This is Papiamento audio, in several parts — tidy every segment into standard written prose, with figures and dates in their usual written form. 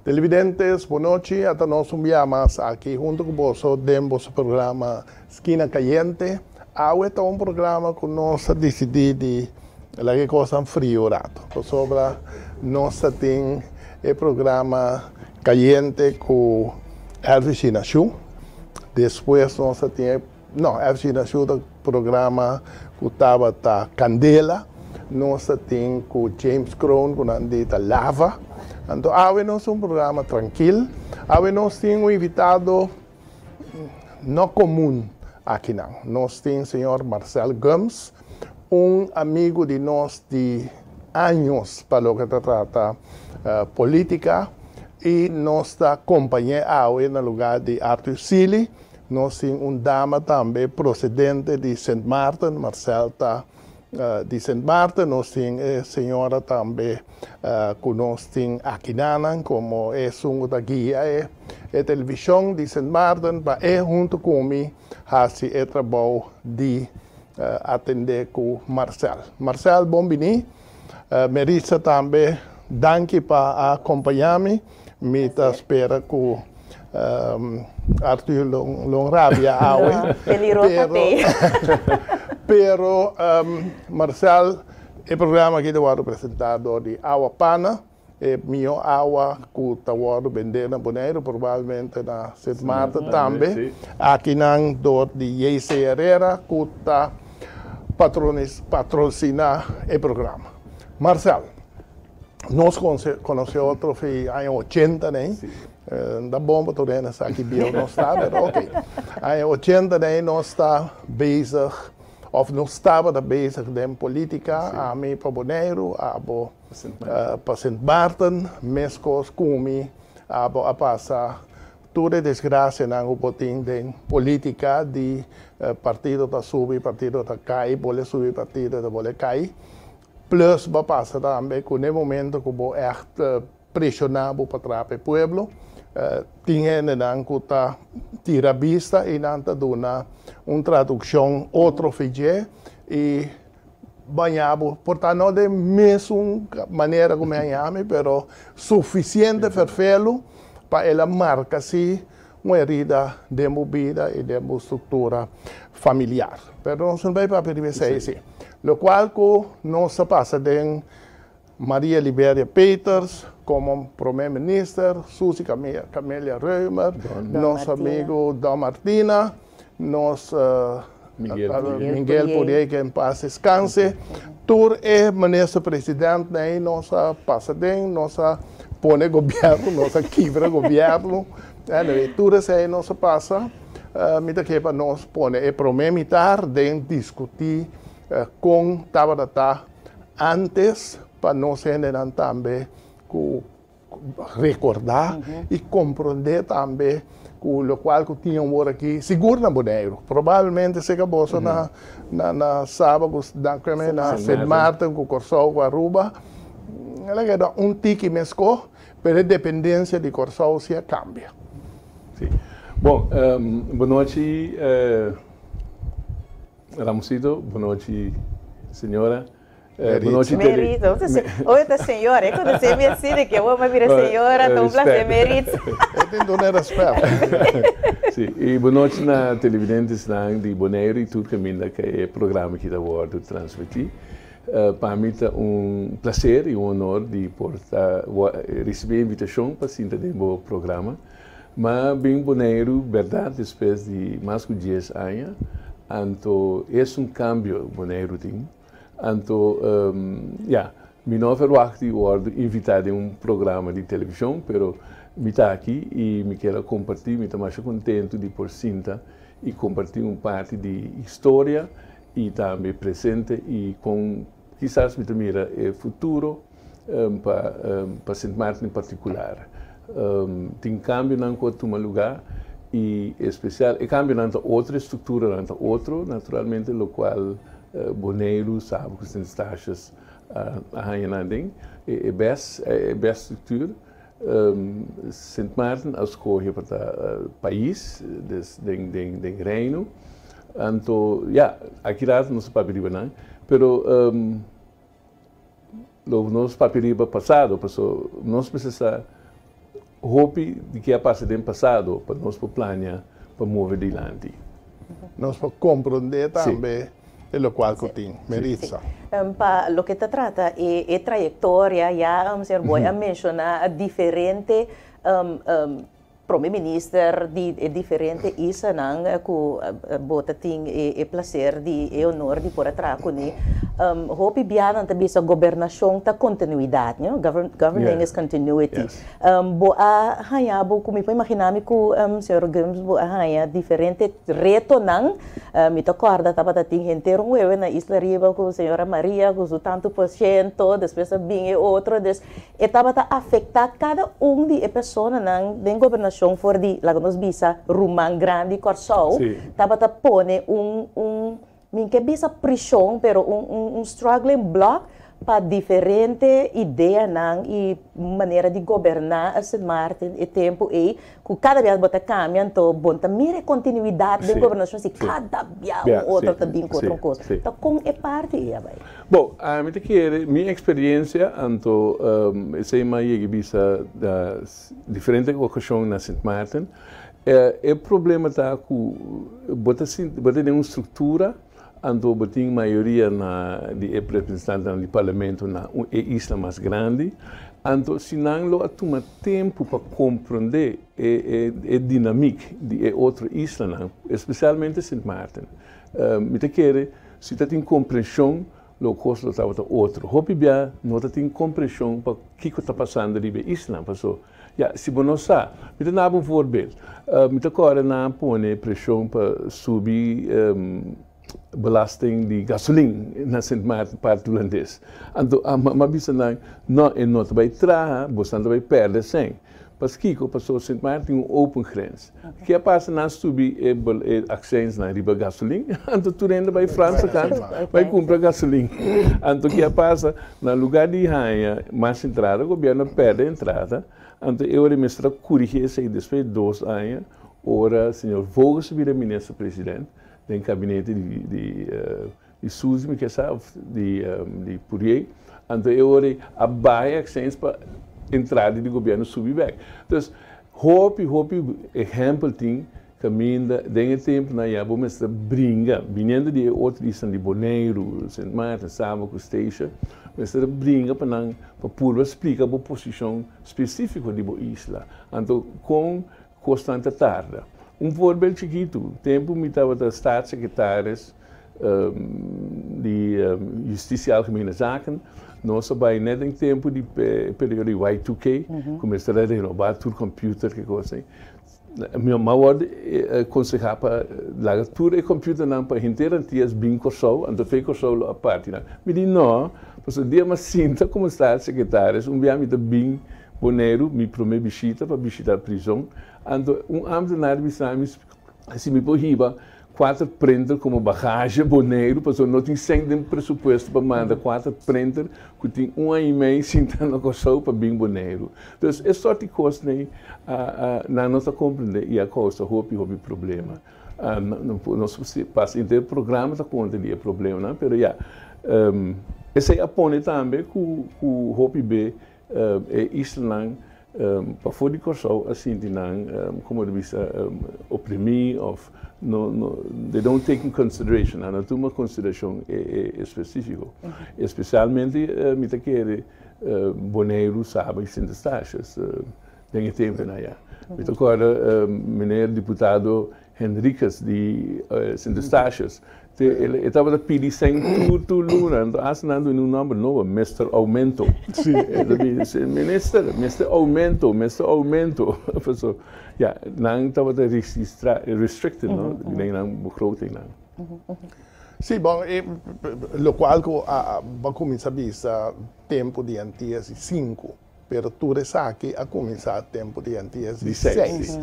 Televidentes, bon nochi. Ata nos un bia mas aki huntu ku boso den boso programa Skina Kayente. Awe ta un programa ku nos a disidí di laga e kosnan frio un ratu, pasobra nos ta tin e programa Kayente ku Elvis Shinashu. Despues nos ta tin e, no, Elvis Shinashu ta programa ku tabata Kandela. Nos ta tin ku James Kroon ku nan di ta Lava. Anto awe nos un programa trankil. Awe nos tin un invitado no komun akinan. Nos tin señor Marcel Gumbs, un amigu di nos di años pa loke ta trata politica i nos ta kompañ'é awe na lugar di Arthur Sealy. Nos tin un dama tambe procedente di Sint Maarten, Marcel ta di Sint Maarten. Nos tin e señora tambe cu nos tin akinanan como esun cu ta guia e television di Sint Maarten pa e hunto cu mi haci e trabou di atende cu Marcel. Marcel, bon bini. Meritza tambe, danki pa a acompaña mi. Mi ta spera cu Arthur lo rabia awe. Pero Marcel, e programa aki ta wordo presenta door di Awa Pana, e miho awa cu ta wordo bende na Boneiru, probablemente na Sint Maarten tambe. Akinan door di JC Herrera cu ta patrocina e programa. Marcel. Nos conoce otro fi aña 80 ney. Da bon pa tur hende sa ki bieu nos ta, pero ok. Aña 80 ney nos ta bezig, of nos tabata bezig den politica, ami pa Boneiru, abo pa Sint Maarten, mescos cu mi, abo a pasa tur e desgracianan cu bo tin den politica di partido ta subi, partido ta cay, bole subi partido ta bole cay. Plus bo a pasa tambe cu n'e momento cu bo echt presiona bo pa traha pa e pueblo, tin hendenan cu ta tira bista y nan ta duna un traduccion otro fi dje y baña bo, por ta no den mesun manera cu mi a yami, pero suficiente ferfelu pa el a marca si un herida den bo bida y den bo structura familiar. Pero nos no bay papia riba esey si. Locual cu nos a pasa den Maria Liberia Peters como Prome Minister, Suzy Camelia Römer, nos amigo Don Martina, nos Miguel Pourier que en paz descanse. Tur e Minister President ney nos a pasa den, nos a pone gobierno, nos a kibra gobierno. Anyway, tur esey nos a pasa. Mi ta ke pa nos pone e prome mitar den discuti con tabata ta antes pa nos hendenan tambe cu rekordá i komprondé tambe ku lokual ku tin awor aki, sigur na Boneiru, probablemente serka boso na na Saba ku na Sint Maarten ku Kòrsou ku Aruba, el a keda un tiki meskó, pero e dependensia di Kòrsou si a kambia. Si. Bon, bonochi Ramosito, bonochi señora. Merito. Oye, ta señora. E cuando se me así de que vos me mira señora, ta un placer, Merito. E tin duna respet. Sí, y bon nochi na televidentesnan di Boneiru y tur caminda cu e programa aki ta wordo transmiti. Pa mi ta un placer y un honor di por ta ricibi e invitacion pa sinta den bo programa. Ma bin Boneiru berdad despues di mas cu dies aña, anto es un cambio Boneiru tin. Anto, ya, mi no a verwagt di wòrdu invitá den un programa di televishon, pero mi ta aki i mi kier a kompartí, mi ta masha kontentu di por sinta i kompartí un parti di historia i tambe presente i kon kisas mi ta mira e futuro pa pa Sint Maarten en partikular. Tin kambionan ku a tuma lugá i espesial e kambionan ta otro, e strukturanan ta otro, naturalmente, lokual Boneiru, Saba ku Sint Eustatius a haña nan den e bes e bes struktur. Sint Maarten a skohe pa ta pais des den den den Reino. Anto ya, aki rato nos a papia riba nan, pero lo nos papia riba pasado paso nos mester sa. Hopi di ke a pasa den pasado pa nos por plania pa move dilanti. Nos por komprondé tambe e lokual ku tin. Meritza. Pa loke ta trata e trayektoria ya señor Boy a menshoná diferente Prome Minister di e diferente islanan ku bo ta tin e plaser di e honor di por a traha kuné. Hopi bianan ta bisa gobernashon ta kontinuidat, no? Governing is continuity. Bo a haña bo ku mi por imaginá mi ku señor Gumbs bo a haña diferente retonan. Mi ta kòrda tabata tin henter un wewe na Isla Riba ku señora Maria ku su tantu por shento, despues a bin e otro. Dus E tabata afektá kada un di e personanan den gobernashon for di, laga nos bisa, ruman grandi Kòrsou, tabata pone un, un, mi ke bisa prishon, pero un, un, un struggling block pa diferente ideanan i manera di goberná Sint Maarten e tempu ei, ku kada biaha bo ta kambia, anto bo no ta mira e kontinuidat den gobernashon si kada biaha un otro ta bin ku otro kos. Ta kon e parti ei a bai? Bo, ami ta kere mi experiencia, anto esey m'a yega bisa na diferente ocasion na Sint Maarten, e problema ta cu bo ta sinti, bo ta den un structura, anto bo tin mayoria na di e representantenan di parlamento na e isla mas grandi, anto si nan lo a tuma tempo pa comprende e e dinamiek di e otro islanan, especialmente Sint Maarten, mi ta kere Si ta tin komprenshon, lo kos lo tabata otro. Hopi bia no ta tin komprenshon pa kiko ta pasando riba e isla. Paso, ya, si bo no sa, mi ta naba un voorbeeld. Mi ta kòrda nan a pone preshon pa subi belasting di gasolin na Sint Maarten, parti hulandes. Anto, mi a bisa nan, no, e no ta bai traha, boso nan ta bai pèrdè sèn. Paskiko? Pasobra Sint Maarten tin un open grens. Ke a pasa? Nan subi e e accijnsnan riba gasolin, anto tur hende bai Franse kant bai kumpra gasolin. Anto ke a pasa? Na lugar di haña mas entrada, gobièrnu a pèrdè entrada, anto e ora e mester a kurigí esei despues di dos aña, ora señor Vogels a bira minister president den kabinete di di di Suzy mi ke sa of di di Pourier, anto e ora ei a baha e accijns pa entrada di gobièrnu subi bèk. Dus hopi hopi ehèmpel tin kaminda den e tempunan ya bo mester bringa, biniendo di e otro isla di Boneiru, Sint Maarten, Saba ku Statia, mester bringa pa nan pa purba splika bo posishon spesífiko di bo isla. Anto kon kosnan ta tarda. Un voorbeeld chikitu, tempu mi tabata staatssecretaris di Justitie Algemene Zaken, nos a bai net den tempu di periodo di Y2K, ku mester a renobá tur computer ki kos ei. Mi a wòrdu konsehá pa laga tur e computernan pa henter Antias bin Kòrsou, anto fe Kòrsou lo a parti nan. Mi di nò, pasobra dia mi a sinta komo staatssecretaris, un bia mi ta bin Boneiru, mi promé bishita pa bishitá prizon, anto un ámtenar bisa mi si mi por hiba kuater printer komo bagahe Boneiru, pasobra no tin sèn den presupuesto pa manda kuater printer ku tin un aña i mei sinta na Kòrsou pa bin Boneiru. Dus e sòrt di kosnan ei nan no ta komprendé i a kousa hopi hopi problema. Nos pasa henter programa ta konta di e problemanan, pero ya, esei a pone tambe ku hopi be E islanan pafó di Kòrsou a sinti nan, komo ta bisa, oprimí òf no no they don't take in consideration, nan no tuma konsiderashon e espesífiko. Espesialmente mi ta kere Boneiru, Saba i Sint Eustatius den e tempunan aya. Mi ta kòrda meneer diputado Henriquez di Sint Eustatius, e tabata pidi sèn tur tur luna, anto asta nan duna un nòmber nobo, Mister Aumento. E ta bisa, Minister, Mister Aumento, Mister Aumento. Paso, ya, nan tabata registra, restricted, no, den nan begrotingnan. Sí, bon, e lokual ku a bo a kuminsá bisa tempu di Antias i sinku. Pero tur esaki a kuminsá tempu di Antias di seis,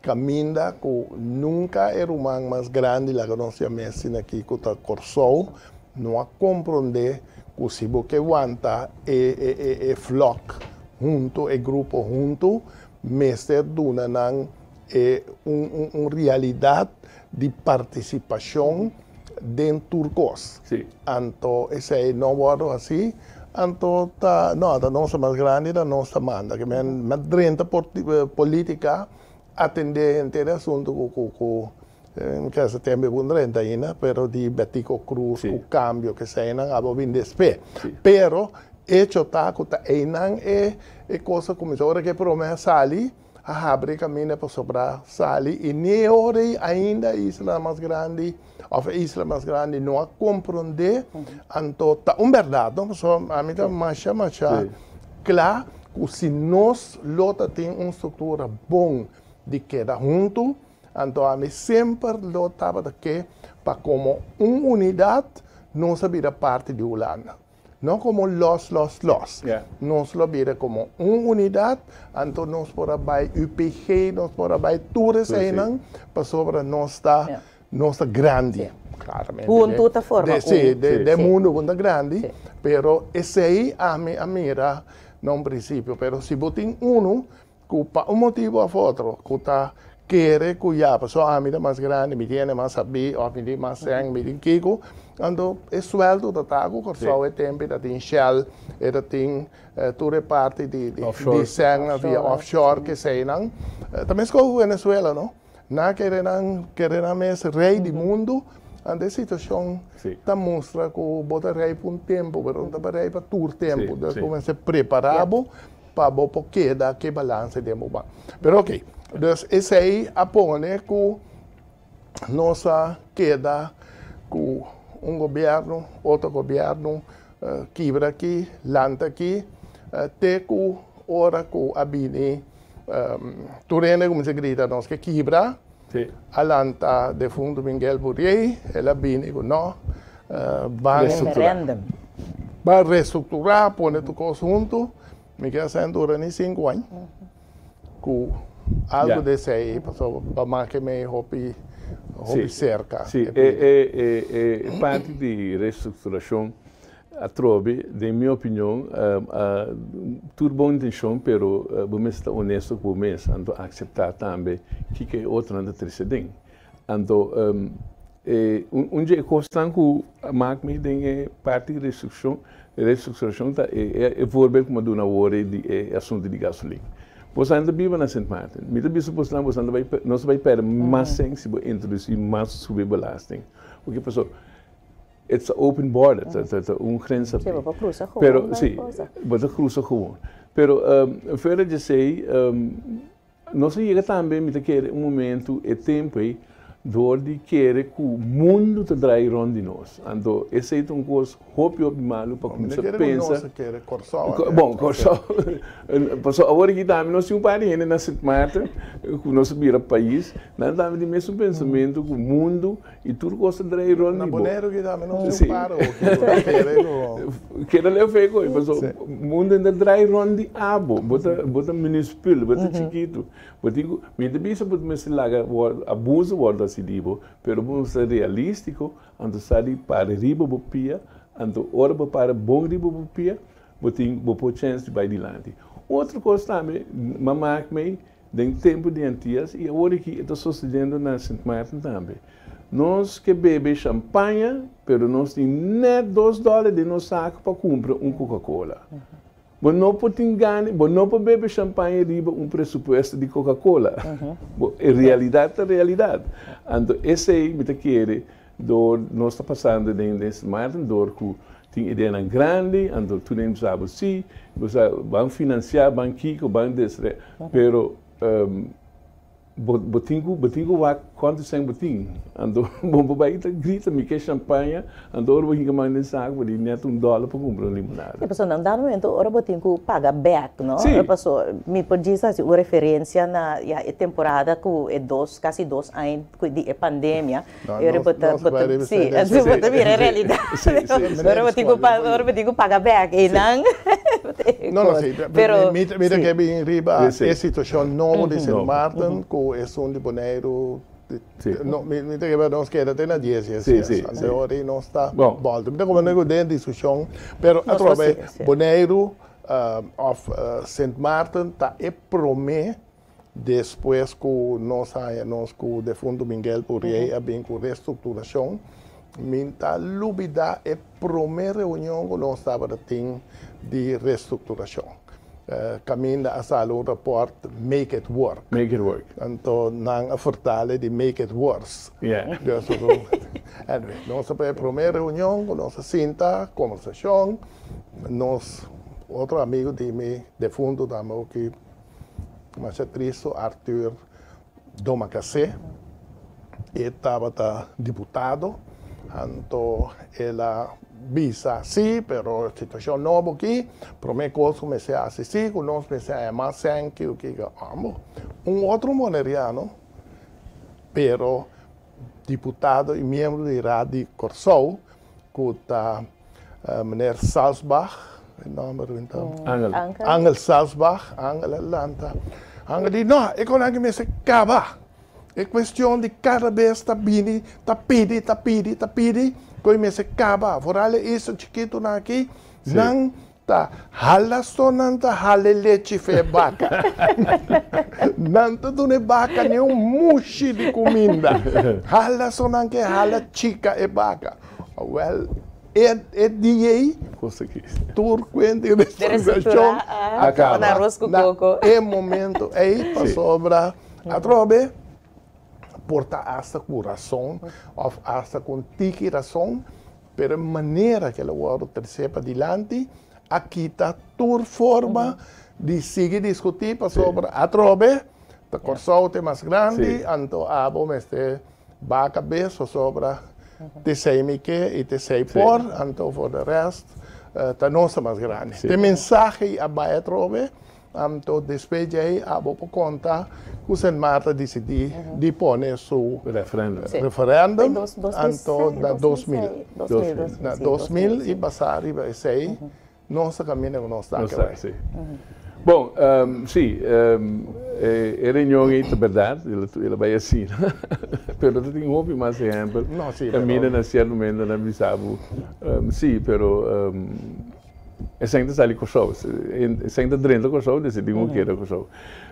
kaminda ku nunka e ruman mas grandi, laga nos yam'é asina aki, ku ta Kòrsou, no a komprondé ku si bo ke wanta e flòk huntu, e grupo huntu, mester duna nan e un realidat di partisipashon den tur kos. Anto esei no wòrdu hasí. Anto ta, no, ta nos mas grandi, ta nos ta manda. Ke men m'a drenta politica, atende henter e asunto cu mi kesa tempo e bon drenta ainda, pero di Betico Croes cu cambio cu eseinan abo bin despe. Pero hecho ta cu ta einan e cos a cuminsa. Ora cu e prome a sali, a habri caminda pa sobra sali y ni ora ei ainda e isla mas grandi of e isla mas grandi no a comprende. Anto ta un berdad, no? Pasobra ami ta masha masha cla cu si nos lo ta tin un structura bon di keda hunto, anto ami semper lo tabata ke pa como un unidad nos a bira parti di Hulanda. No como los, los, los. Nos lo bira como un unidad, anto nos por a bay UPG, nos por a bay tur eseinan, pasobra nos ta grandi. Claramente. Hunto ta forma un. Si, de mundo cu ta grandi, pero esey ami a mira na un principio. Pero si bo tin uno, cu pa un motibo of otro, cu ta kere cu ya, paso ami ta mas grandi, mi tin mas sabi, of mi tin mas seng, mi tin kiko, anto e sueldo ta tago, Corsou e tempo ta tin Shell, e ta tin tur e parti di Offshore. Di seng via offshore cu eseynan. Tambe cu Venezuela, no? Na kere nan mes rey di mundo, anto e situacion ta mustra cu bo ta rey pa un tempo, pero no ta rey pa tur tempo. Anto, cuminsa prepara pa bo por keda cu balance den bo. Pero ok, dus esey a pone cu nos a keda cu un gobierno, otro gobierno, kibra aki, lanta aki, te cu ora cu a bini tur hende cuminsa grita nos ke kibra, a lanta defunto Miguel Pourier, el a bini cu no, ban Referendum. Ban restructura, pone tur cos hunto. Mi kier sa dura ni 5 aña. Cu algo di esey, paso pa mas cu mi hopi hopi cerca. Si, e parti di restructuracion atrobe, den mi opinion, tur bon intencion, pero bo mester ta honesto cu bo mes, anto acepta tambe cu e otro nan ta trece den. Anto, un di e cosnan cu maak mi den e parti di restructuracion ta e voorbeeld cu mi a duna awor di e asunto di gasolin. Bo ta biba na Sint Maarten. Mi ta bisa bo, bo bay, nos bay perde mas seng si bo introduci mas subi belasting. Porque paso, it's an open border, ta un grens. Si, bo cruza gewoon. Pero, bay si, cosa. Bo ta cruza gewoon. Pero, verder di esey, nos a yega tambe, mi ta kere un momento, e tempo ey, door di kere cu mundo ta draai rond di nos. Anto, esey ta un cos hopi hopi malo pa cuminsa pensa. Nos kere Corsou. Bon, Corsou. Paso awor aki tambe nos tin un par di hende na Sint Maarten, cu nos bira pais, nan tambe tin mesun pensamento cu mundo y tur cos ta draai rond Na di bo. Bonaire aki tambe nos tin un par cu kere cu Keda leu fe coi, paso mundo ta draai rond di abo, bo ta minuscule, bo ta chikito. Bo tin cu, mi ta bisa bo mester laga abuso wordo haci di bo, pero bo ser realistico, anto sa di para riba bo pia, anto ora bo para bon riba bo pia, bo tin bo por chance di bay dilanti. Otro cos tambe, m'a maak mee den tempo di Antillas y awor aki ta sucediendo na Sint Maarten tambe. Nos ke bebe champaña, pero nos tin net $2 den nos saco pa cumpra un Coca-Cola. Bo no por tin gana, bo no por bebe champaña riba un presupuesto di Coca-Cola. Bo, e realidad ta realidad. Anto, esey mi ta kere, door nos ta pasando den Sint Maarten, door cu tin ideanan grandi, anto tur hende sabi si, bo sa, ban financia, ban kiko, ban desre, pero bo tin cu wak cuanto seng bo tin. Anto, bo bay ta grita, "Mi ke champaña," anto ora bo hinka man den saco, bo di net $1 pa cumpra un limonada. E paso nan dado momento ora bo tin cu paga back, no? Si. Paso mi por djis haci un referencia na ya e temporada cu e 2, casi 2 aña cu di e pandemia. No, E ora nos bo ta bay riba si, ese bo ta mira realidad. Si. Ora bo tin cu paga back e nan. No, si. Pero Mi ta si. ke bin riba e situacion nobo di Sint Nobo. Maarten cu esun di Bonaire. No, mi ta ke nos keda te na 10 10. 10. Anto ora nos ta Bon. Volta. Mi ta como nego den discusion, pero Nos atrobe si. Bonaire of Sint Maarten ta e prome despues cu nos haya nos cu defunto Miguel Pourier a bin cu restructuracion. Mi n' ta lubidá e promé reunion ku nos tabata tin di restrukturashon. Kaminda a sali un rapòrt Make It Work. Make It Work. Anto nan a fertale di Make It Worse. Dus anyway, nos a e promé reunion ku nos a sinta, kombersashon, nos otro amigu di mi defuntu tambe oki masha tristu, Arthur Domacassé, e tabata diputado, anto el a bisa sí, pero situashon nobo aki, promé kos ku mester hasi sí, ku nos mester haña mas sèn ki kiko. Amo, un otro boneriano, pero diputado i miembro di Raad di Kòrsou, ku ta meneer Salsbach, e nòmber mi ta. Angel. Angel Salsbach, Angel a lanta. Angel di, no, e konan aki mester kaba. E kuestion di kada bes ta bini, ta pidi, ta pidi, ta pidi, ku e mester kaba. Foral e isla chikitunan aki, nan Ta hala so nan ta hala e lechi fe e baka. Nan ta duna e baka ni un mushi di kuminda. Hala so nan ke hala chika e baka. Awel, e e dia ei, tur kuenta di restrukturashon a kaba. Na e momento ei, pasobra atrobe por ta asta ku rason òf asta ku un tiki rason, Pero e manera ku el a wòrdu tresé padilanti a kita tur forma di sigui diskutí pasobra atrobe ta Kòrsou ta e mas grandi, anto abo mester baha kabes pasobra t'esei mi ke i t'esei por, anto for de rèst ta nos ta mas grandi. Te mensahe a bai atrobe. Anto despues djei abo por konta ku Sint Maarten a disidí di pone su referendum anto na 2000. Na 2000 i basá riba esei nos ta kaminda ku nos ta aki awor. Bon, si, e reunion ei ta bèrdat, el a bai asina, pero ta tin hopi mas ehèmpel kaminda na sierto momento nan bisa bo, si, pero. Esei ta sali Kòrsou, esei ta drenta Kòrsou, desidi ku keda Kòrsou.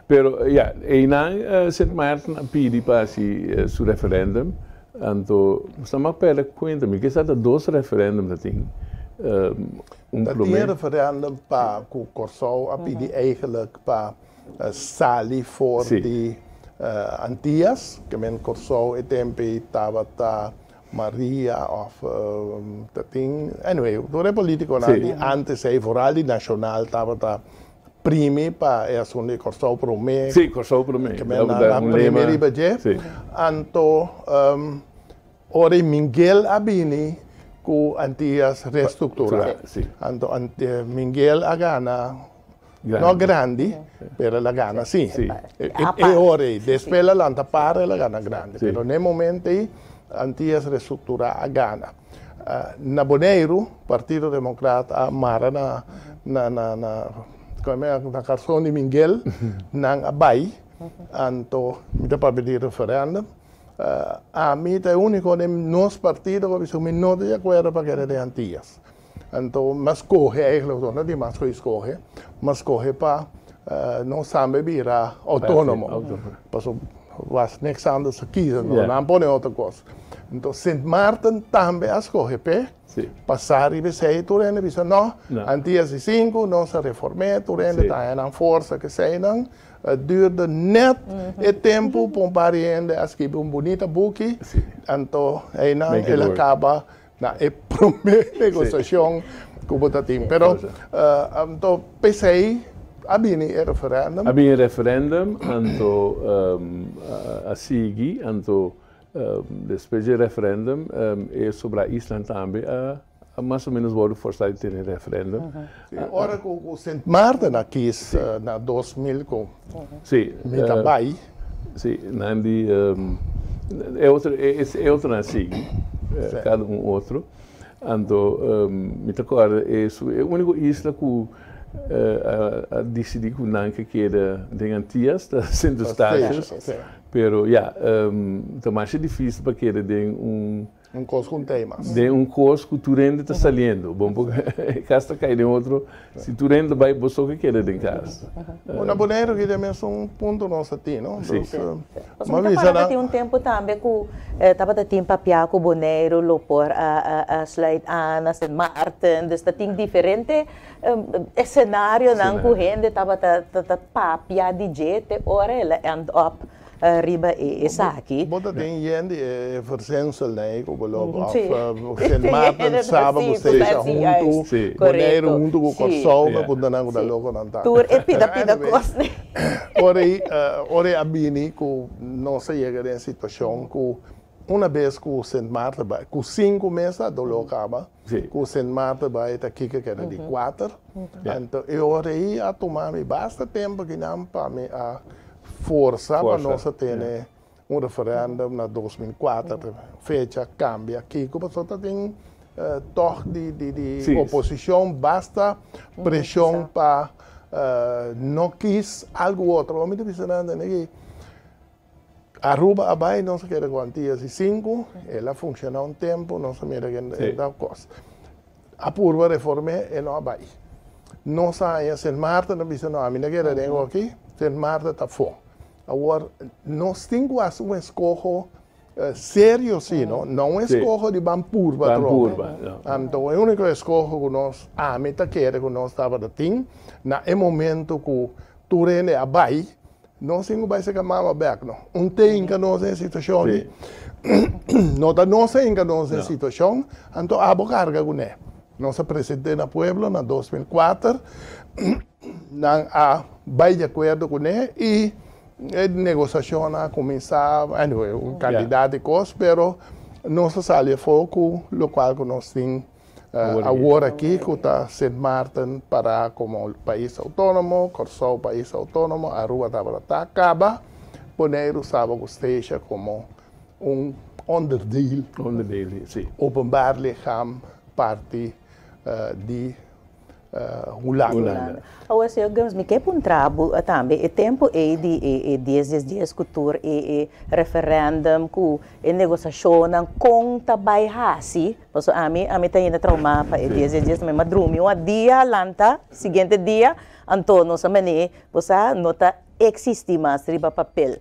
Pero ya, einan Sint Maarten a pidi pa hasi su referendum, anto sa mi a pèrdè kuenta, mi kisa ta dos referendum ta tin, un Ta promé. tin referendum pa ku Kòrsou a pidi eigenlijk pa sali for di Antias, ke men Kòrsou e tempu ei tabata Maria of ta tin, anyway, tur e politiconan di antes ei, vooral di Nacional tabata primi pa e asunto di Kòrsou Promé. Sí, Kòrsou Promé. Ke men nan a primi riba dje. Anto ora e Minguel a bini ku Antias restrukturá. Anto Minguel a gana No grandi, pero el a gana sí. E ora ei, despues el a lanta para el a gana grandi. Pero n'e momento ei, Antias Restrukturá a gana. Na Boneiru, Partido Demokrat a mara na na na na na karson di Minguel, nan a bai, anto mi ta papia di referèndum. Ami ta e úniko den nos partido ku a bisa ku mi no ta di akuerdo pa keda den Antias. Anto m'a skohe eigenlijk, no di mas ku skohe, m'a skohe pa nos tambe bira outónomo. Pasobra was niks anders te kiezen, no nan pone otro kos. Anto Sint Maarten tambe a skohe p'e, pasá riba esei tur hende bisa no, Antillas di sinku nos a reform'é, tur hende ta haña nan forsa ku eseinan. Duurde net e tempu pa un par di hende a skibi un bunita buki, anto einan el a kaba Na e promé negosiashon ku bo ta tin. Pero anto p'esei a bini e referèndum. A bini e referèndum, anto a sigui, anto despues di e referèndum e sobrá islan tambe a mas o ménos wòrdu forsá di tene referèndum. Ora ku Sint Maarten a kis na 2000 ku mi ta bai. Sí, nan di e otro e otronan a sigui, kada un otro. Anto mi ta kòrda e su e úniko isla ku a disidí ku nan ke keda den Antias ta Sint Eustatius. Pero ya, ta masha difísil pa keda den un. Un kos ku tema. Den un kos ku tur hende ta saliendo. Bon, kas ta kai den otro. Si tur hende bai, bo so ke keda den kas. Na Boneiru ki tambe un punto nos a tin, no? Si. Mas mi ta para tin un tempu tambe ku tabata tin papia ku Boneiru lo por a sluit aan na Sint Maarten. Dus ta tin diferente esenarionan ku hende tabata ta papia di dje te ora el a end up riba e esaki. Bo ta tin yen di e verzinsel nei ku bo lo of Sint Maarten, Saba ku Statia huntu, Boneiru huntu ku Kòrsou, mi punta nan ku ta loko nan ta. Tur e pida pida kos nei. Ora ei ora ei a bini ku nos a yega den situashon ku una bes ku Sint Maarten bai ku sinku mes a doló kaba ku Sint Maarten bai ta kiko keda di kuater anto e ora ei a tuma mi basta tempu kinan pa mi a forsa pa nos a tene un referendum na 2004 fecha kambia kiko pasobra ta tin tòg di oposishon basta preshon pa no kis algu otro mi ta bisa nan tene ki Aruba a bai nos a keda ku Antillas i sinku el a funshoná un tempu nos a mira ke ta kos a purba reform'é e no a bai nos a haña Sint Maarten a bisa no ami no keda den aki Sint Maarten ta afó awor nos tin ku hasi un eskoho serio si no no un eskoho di ban purba atrobe anto e uniko eskoho ku nos ami ta kere ku nos tabata tin na e momento ku tur hende a bai. Nos tin ku bai seka mama bek no. Un te hinka nos den e situashon di. No ta nos a hinka nos den e situashon, anto abo karga kuné. Nos a present'é na pueblo na 2004, nan a bai di akuerdo kuné i e negosiashonnan a kuminsá, anyway, un kantidat di kos, pero nos a sali afó ku lokual ku nos tin Awor aki ku ta Sint Maarten pará komo pais outónomo, Kòrsou pais outónomo, Aruba tabata ta kaba, Boneiru, Saba ku Statia komo un onderdeel, Onderdeel, si. Openbaar lichaam parti di Hulanda. Hulanda. Awor, señor Gumbs, mi ke puntra bo tambe, e tempu ei di e dies dies dies ku tur e e referendum ku e negosiashonnan kon ta bai hasi? Pasobra ami, ami ta ainda traumá pa e dies dies dies, mi a drumi un dia, lanta siguiente dia, anto nos a man'é, bo sa, no ta existi mas riba papel.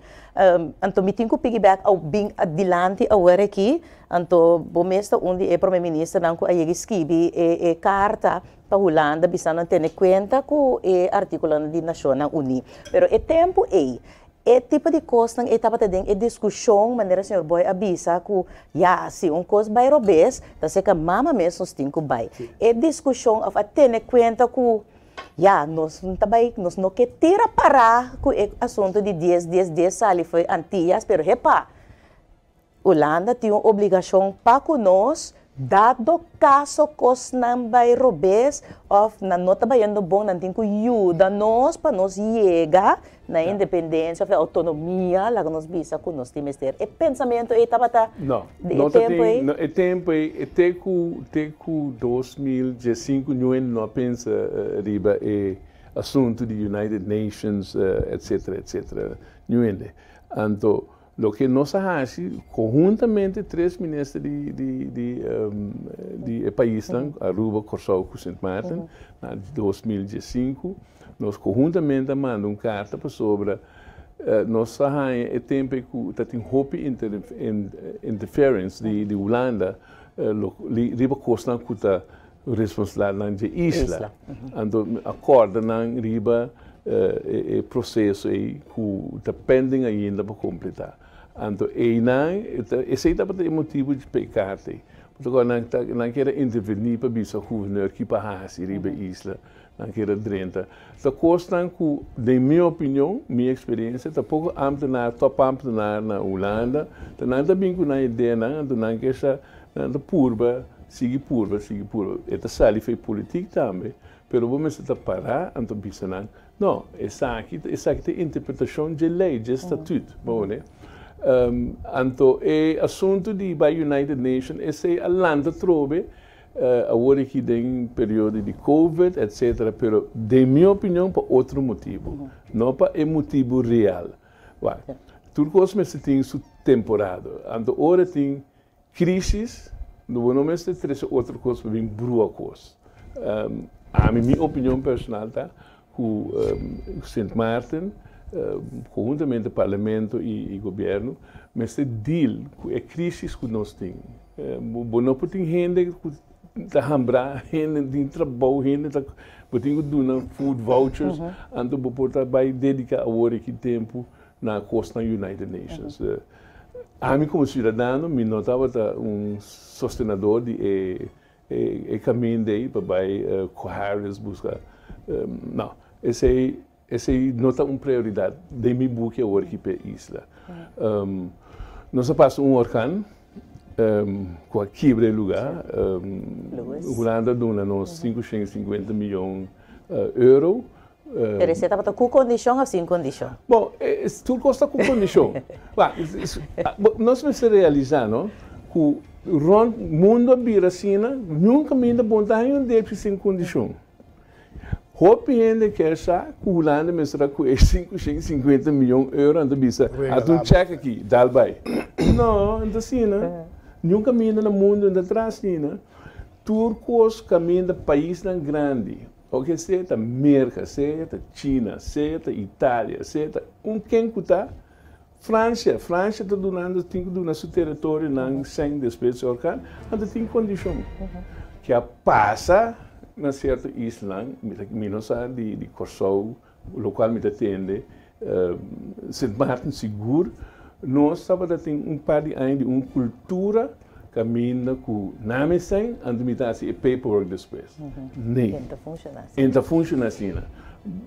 Anto mi tin ku piggyback au bin dilanti awor aki, anto bo mes ta un di e prome ministernan ku a yega skibi e e karta pa Hulanda bisa nan tene kuenta ku e artikulonan di Nashonnan Uní. Pero e tempu ei, e tipo di kosnan ei tabata den e diskushon manera señor Boy a bisa ku ya si un kos bai robes ta seka mama mes nos tin ku bai. E diskushon òf a tene kuenta ku Ya, nos ta bai, nos no ke tira pará ku e asuntu di dies dies dies sali fo'i Antillas, pero hepa, Hulanda tin un obligashon pa ku nos, dado kaso kosnan bai robes òf nan no ta bayendo bon, nan tin ku yuda nos pa nos yega na independensia òf e outonomia, laga nos bisa ku nos tin mester. E pensamentu ei tabata No, di e no ta tempu tin, ei? no, e tempu ei, e te ku, te ku 2015 niun no a pensa riba e asuntu di United Nations, etcetera, etcetera, niun hende. Anto, loke nos a hasi konhuntamente tres minister di, di, di, di e paisnan, Aruba, Kòrsou ku Sint Maarten, na 2015, Nos konhuntamente a manda un karta pasobra nos a haña e tempu ei ku ta tin hopi interference di Hulanda riba kosnan ku ta responsabilidatnan dje isla. Anto a kòrda nan riba e proseso ei ku ta pending ainda pa kompletá. Anto einan esei tabata e motibu pa e karta ei. Pasobra nan kier a intervení pa bisa guvernor ki pa hasi riba e isla. Nan keda drenta. Ta kosnan ku, den mi opinion, mi eksperensia, ta poko ámtenar, tòp ámtenar na Hulanda, ta nan ta bin ku nan ideanan, anto nan ke sa, nan ta purba, sigui purba, sigui purba. E ta sali for e politik tambe, pero bo mester ta pará anto bisa nan, no, esaki, esaki ta e interpretashon dje lei, dje statut, bo wak? Anto e asuntu di bai United Nation, esei a lanta trobe. Awor aki den periodo di covid etc. Pero den mi opinion pa otro motibu, no pa e motibu real. Wak, tur kos mester tin su temporada. Anto ora tin. Crisis, bo no mester trece otro cos pa bin brua cos. Ami, mi opinion personal ta cu Sint Maarten, conhuntamente Parlamento y Gobierno, mester deal cu e crisis cu nos tin. Bo no por tin hende cu ta hambra, hende tin trabou, hende ta, bo tin cu duna food vouchers, anto bo por ta bay dedica awor aki tempo na cosnan United Nations. Ami como ciudadano mi no tabata un sostenador di e e caminda ey pa bay cu Harris busca, no, esey esey no ta un prioridad den mi buki awor aki p'e isla. Nos a pasa un orkan cu a kibra e lugar, Hulanda a duna nos 550 miyon euro. Pero esei tabata ku kondishon òf sin kondishon? Bon, tur kos ta ku kondishon. Nos mester realisá, no, ku rònt mundu a bira asina, niun kaminda bon ta haña un depshi sin kondishon. Hopi hende kier sa ku Hulanda mester a ku e 550 miyon euro anto bisa, Ata un chèk aki, dal bai. No, no ta asina. Niun kaminda na mundu no ta traha asina. Tur kos kaminda paisnan grandi Oke sea ta Merka, sea ta China, sea ta Italia, sea ta un ken ku ta, Francia, Francia ta dunando, tin ku duna su teritorionan sèn despues di orkan, anto tin kondishon. Ke a pasa na sierto islanan, mi ta mi no sa di di Kòrsou, lokual mi ta tende, Sint Maarten sigur, nos tabata tin un par di aña di un kultura Caminda cu na mi sèn, anto mi ta haci e paperwork despues. Nee. E ta funciona asina. E ta funciona asina.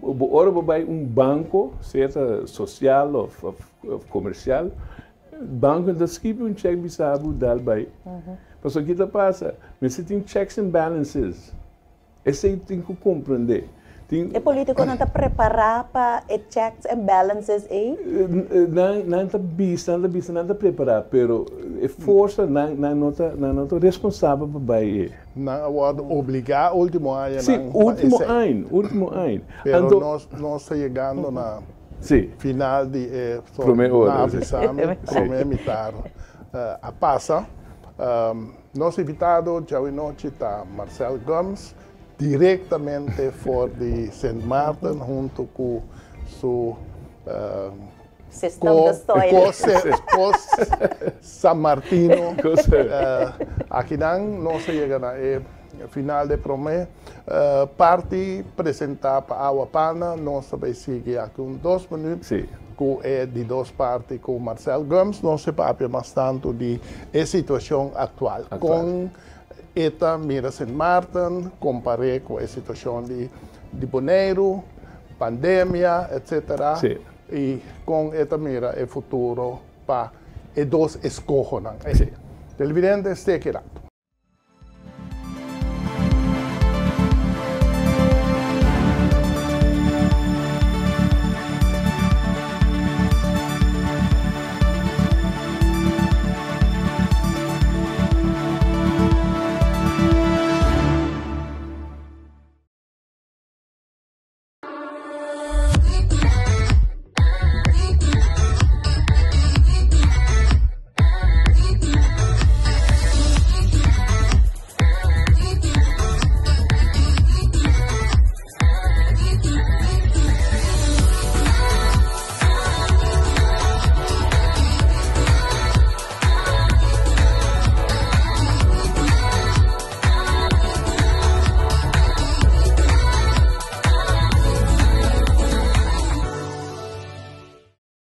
Bo ora bo bay un banco, sea ta social of comercial, banco ta skibi un check bisa bo dal bay. Pasobra ki ta pasa? Mester tin checks and balances. Esei tin ku komprendé. Tin. E polítikonan ta prepará pa e checks and balances ei? Nan, nan ta bisa, nan ta bisa nan ta prepará, pero e forsa nan, nan no ta, nan no ta responsabel pa bai e. Nan a wòrdu obligá último añanan Sí, pa último esei. aña, último aña. Pero Anto. nos, nos ta yegando na Sí. final di e, so Promé ora, nan a sí. bisa mi, promé mitar a pasa. Nos invitado djawe-nochi ta Marcel Gumbs, directamente for di Sint Maarten hunto cu su co San Martino. Akinan nos a yega na e final di e prome parti presenta pa Awa Pana. Nos ta bay sigui aki un dos minuut. Ku e di dos parti ku Marcel Gumbs nos e papia mas tantu di e situashon aktual. Kon e ta mira Sint Maarten kompar'é ku e situashon di di Boneiru, pandemia etsetera i kon e ta mira e futuro pa e dos eskohonan ei. Televidente steki rato.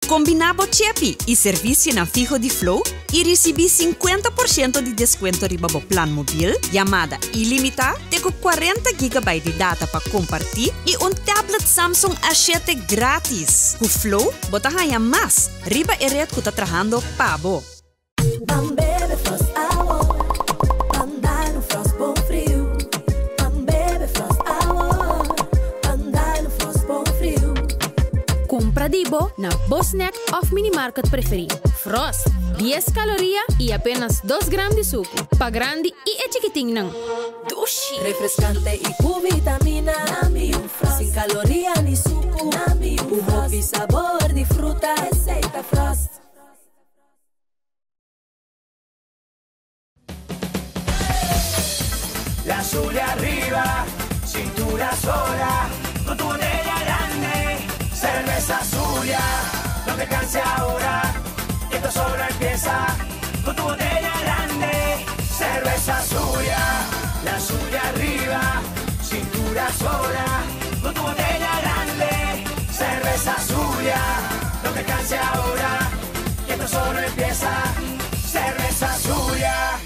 Kombiná bo chepi i servisionan fiho di Flow i risibí 50% di deskuento riba bo plan mobil, yamada ilimitá, te ku 40 gigabyte di data pa kompartí i un tablet Samsung A7 grátis. Ku Flow bo ta haña mas riba e ret ku ta trahando pa bo. Ban bebe Frost awo, ban dal un Frost bon friu. Ban bebe Frost awo, ban dal un Frost bon friu. Kumpra di bo na bo snack òf minimarket preferí. Frost, dies kaloria i apenas dos gram di suku. Pa grandi i e chikitinnan. Dushi! Refrescante i ku vitamina. Nami un Frost. Sin kaloria ni suku. Nami un Frost. Ku hopi sabor di fruta. Esei ta Frost. arriba, cintura sola, con tu botella grande, cerveza Zulia, no te canses ahora, que esto solo empieza, con tu botella grande, cerveza Zulia, la Zulia arriba, cintura sola, con tu botella grande, cerveza Zulia, no te canses ahora, que esto solo empieza, cerveza Zulia.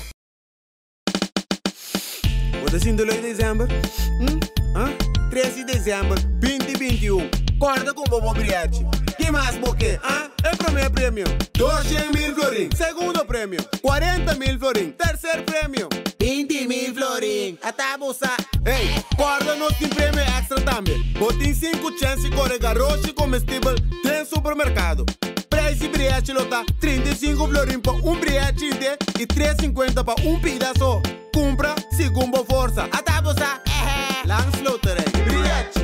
Bo ta sinti lei december? Hm? Ah? 3 di december 2021. Corda cu bo bo briachi. Ki mas bo ke? Ah? E prome premio, 200.000 florin. Segundo premio, 40.000 florin. Tercer premio, 20.000 florin. Ata bo sa. Hey, corda nos tin premio extra tambe. Bo tin 5 chens di core garoshi comestibel den supermercado. Prijs di briachi lo ta 35 florin pa un briachi inte y 3,50 pa un pida so. Cumpra segun bo forsa. Ata bo sa. Ehe. Landsloterij. Briachi.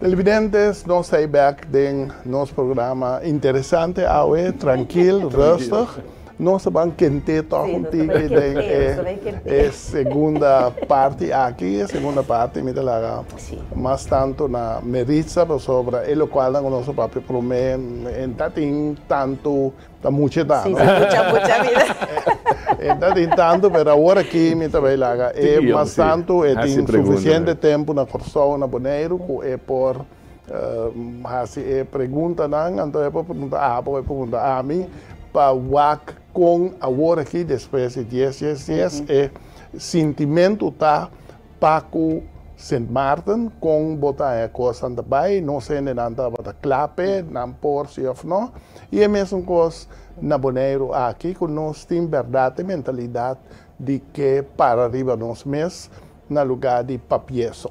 Televidentes, nos ta bek den nos programa interesante awe, trankil, rustig. Nos ta ban kente toch un tiki den e segunda parti aki. E segunda parti mi ta laga mas tanto na Meritza pasobra e locualnan cu nos a papia prome en ta tin tanto ta mucha ta, no? Si, mucha, mucha vida. En ta tin tanto, pero awor aki mi ta bay laga e mas tanto e tin suficiente tempo na Corsou, na Boneiru cu e por hasi e preguntanan, anto e por pregunta abo, e por pregunta ami, pa wak kon awor aki despues di dies, dies, dies e sintimentu ta pa ku Sint Maarten, kon bo ta haña kosnan ta bai, nos hendenan tabata kla p'e, nan por si òf no, i e mesun kos na Boneiru aki ku nos tin bèrdat e mentalidat di ke para riba nos mes na lugá di papieso.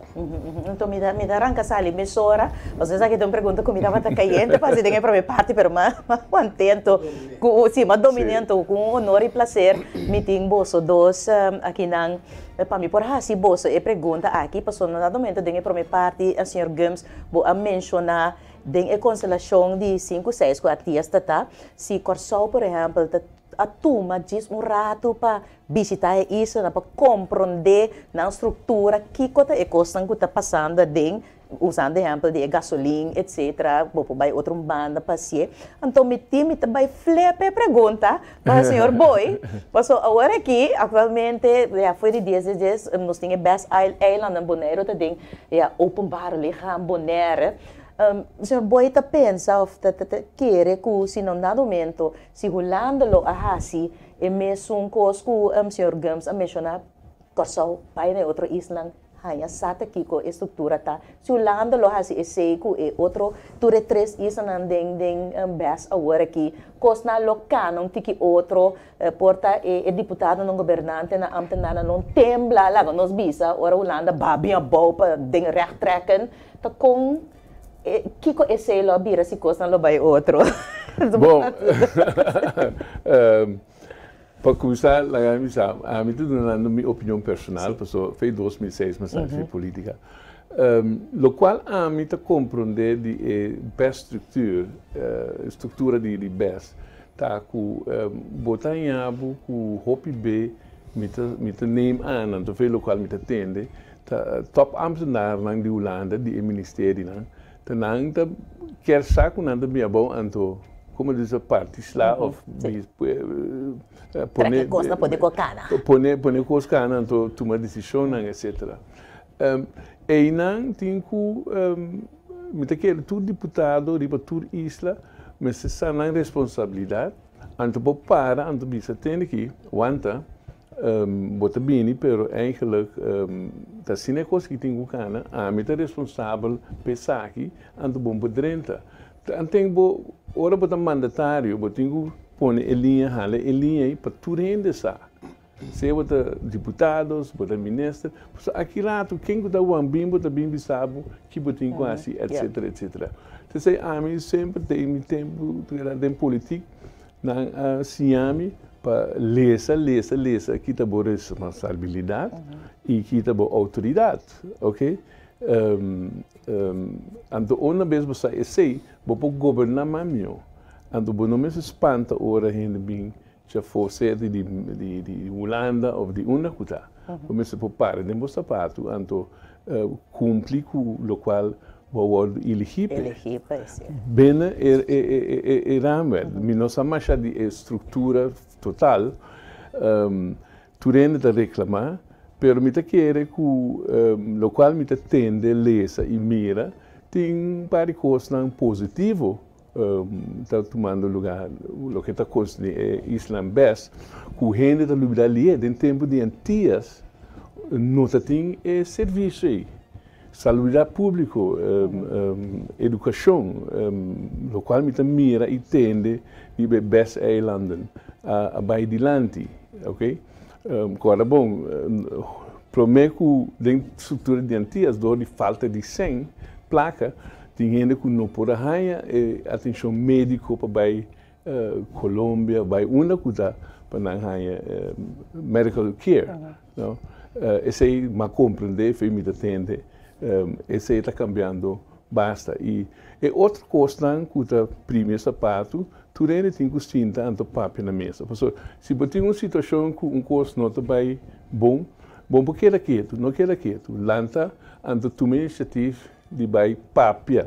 Anto mi ta mi ta ranka sali mesora, pasobra esaki ta un pregunta ku mi tabata kayente pa hasi den e prome parti, pero m'a kontento ku si m'a dominé anto ku un honor i plaser mi tin boso dos akinan pa mi por hasi boso e pregunta aki, pasobra na dado momento den e prome parti señor Gumbs bo a menshoná den e konstelashon di sinku seis ku Atias ta ta, si Kòrsou por ehèmpel ta a tuma djis un ratu pa bishitá e islanan pa komprondé nan struktura, kiko ta e kosnan ku ta pasando aden, usando ehèmpel di e gasolin etsetera, bo por bai otro un banda pa hasié. Anto mi tin mi ta bai flip e pregunta pa señor Boy, pasobra awor aki aktualmente ya for di dies dies dies nos tin e best eilannan Boneiru ta den ya openbaar lichaam Bonaire. Señor Boy ta pensa òf ta kere ku si na un dado momento si Hulanda lo a hasi E mesun kos ku señor Gumbs a menshoná, Kòrsou bai na e otro islan haña sa ta kiko e struktura ta. Si Hulanda lo hasi esei ku e otro tur e tres islanan den den bes awor aki, kosnan lo kana un tiki otro, por ta e e diputadonan, gobernantenan, ambtenarnan lo tembla laga nos bisa ora Hulanda ba bin abou pa den recht trekken, ta kon Kiko esei lo a bira si kosnan lo bai otro? Bon, pa kuminsá laga mi bisa, ami ta dunando mi opinion personal, pasobra fe 2006 mi a sali di politica. Lokual ami ta komprondé di e bes structuur, struktura di bes, ta ku bo ta haña bo ku hopi be mi ta mi ta neem aan, anto fe lokual mi ta tende, Ta top ambtenarnan di Hulanda di e ministerionan ta nan ta kier sa ku nan ta bin abou anto komo di parti sla of pone kos na pone kos kana pone pone kos kana anto tuma desishonnan etcetera. Einan tin ku mi ta kere tur diputado riba tur isla mester sa nan responsabilidat anto por para anto bisa tende ki wanta Bo ta bini pero eigenlijk ta asina e kos ki tin ku kana, ami ta responsabel pa esaki, anto bo por drenta. Anten bo ora bo ta mandatario bo tin ku pone e liña hala e liña ei pa tur hende sa. Sea bo ta diputados, bo ta minister, pasobra aki rato ken ku ta wan bin bo ta bin bisa bo ki bo tin ku hasi etcetera etcetera. P'esei ami semper den mi tempu den politik. Nan a siña mi pa lesa, lesa, lesa, kita bo responsabilidat i kita bo outoridat, ok. Anto una bes bo sa esei, bo por goberná mas mihó. Anto bo no mester spanta ora hende bin djafó, sea di di Hulanda òf di unda ku ta. Bo mester por para den bo sapatu anto kumpli ku lokual bo a wòrdu eligí p'e. Eligí p'e, sí. Binnen e raamwerk. Mi no sa masha di e struktura total. Tur hende ta reklamá, pero mi ta kere ku lokual mi ta tende, lesa i mira, tin un par di kosnan positivo ta tumando lugá, loke ta konserní e islanan bes, ku hende ta lubidá lié. Den tempu di Antias no ta tin e servisio ei. Salubridat públiko, edukashon, lokual mi ta mira i tende riba e bes eilanden a bai dilanti, ok. Kòrda bon, promé ku den struktura di Antias dor di falta di sèn, plaka, tin hende ku no por a haña e atenshon médiko pa bai Colombia, bai unda ku ta pa nan haña medical care, no. Esei m'a komprendé, fe mi ta tende, esei ta kambiando basta. I e otro kosnan ku ta primi e sapatu, tur hende tin ku sinta anto papia na mesa. Pasobra si bo tin un situashon ku un kos no ta bai bon, bo por keda ketu, no keda ketu. Lanta anto tuma inisiatif di bai papia.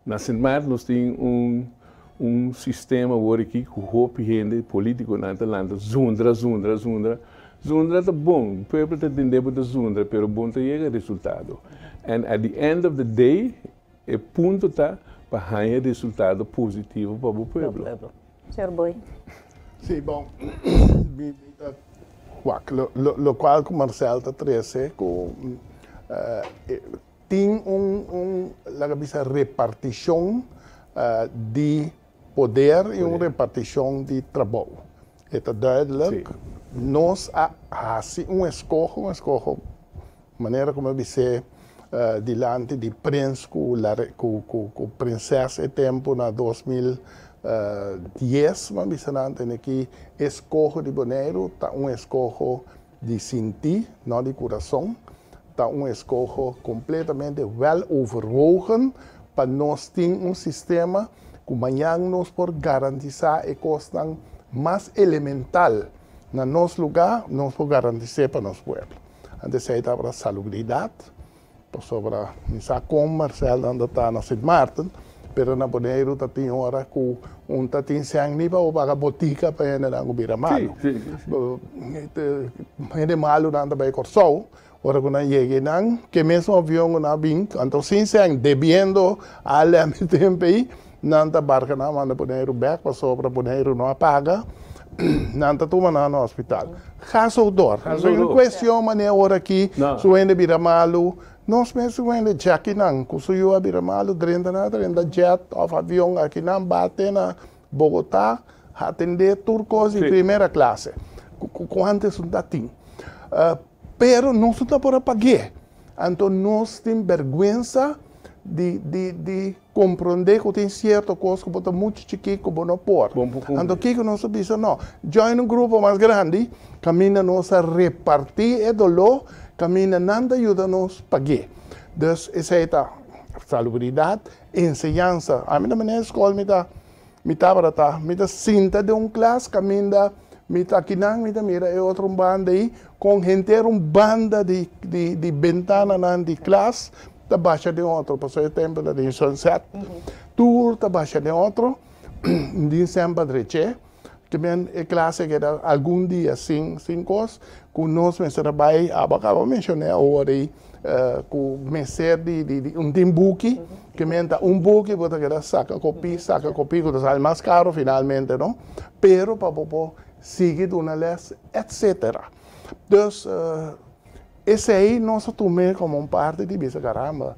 Na Sint Maarten nos tin un un sistema awor aki ku hopi hende politikonan ta lanta zundra zundra zundra. Zundra ta bon, pueblo ta tende bo ta zundra pero bo no ta yega resultado. And at the end of the day e punto ta pa haña resultado positivo pa bo pueblo. Señor Boy. Sí, bon, mi ta wak lokual ku Marcel ta trese ku Tin un un laga bisa repartishon di poder i un repartishon di trabou. E ta duidelijk, nos a hasi un eskoho, un eskoho manera ku mi a bis'é dilanti di prins ku ku ku prinses e tempu na 2010, mi a bisa nan tene ki eskoho di Boneiru ta un eskoho di sinti, no di kurason. Ta un eskoho kompletamente wel overwogen pa nos tin un sistema ku mañan nos por garantisá e kosnan mas elemental na nos lugá, nos por garantis'é pa nos pueblo. Anto esei tabata salubridat, Pasobra mi sa kon Marcel nan ta na Sint Maarten, pero na Boneiru ta tin ora ku un ta tin sèn ni pa bo paga botika pa hendenan ku bira malu. Hende malunan ta bai Kòrsou, ora ku nan yega einan, ke mesun avion ku nan a bin, anto sin sèn, debiendo ALM i TMPI, nan ta barka nan manda Boneiru bèk pasobra Boneiru no a paga, nan ta tuma nan na hospital. Ga zo door. No e cuestion manera ora aki su hende bira malu. Nos mes su hende Jackie nan cu su yu a bira malu drenta nan a drenta jet of avion aki nan bate na Bogota atende tur cos di primera clase cu antes no ta tin. Pero nos no ta por a pague. Anto nos tin berguensa di di di Komprondé ku tin sierto kos ku bo ta muchu chikí ku bo no por. Anto kiko nos a bisa? No, join un grupo mas grandi kaminda nos a repartí e doló, kaminda nan ta yuda nos pag'é. Dus esei ta salubridat, enseñansa. Ami ta manera skol mi ta mi tabata ta, mi ta sinta den un klas kaminda mi ta akinan mi ta mira e otro un banda ei kon henter un banda di di di bentananan di klas ta basha den otro pasobra e tempo ta den sunset tur ta basha den otro din semper dreche te men e clase keda algun dia sin sin cos cu nos mester a bay abo a caba menciona awor ey cu mester di di un tin buki ke men ta un buki bo ta keda saca copi saca copi cu ta sali mas caro finalmente no pero pa bo por sigui duna les etcetera dus. Esei nos a tum'é komo un parti di bisa, Karamba,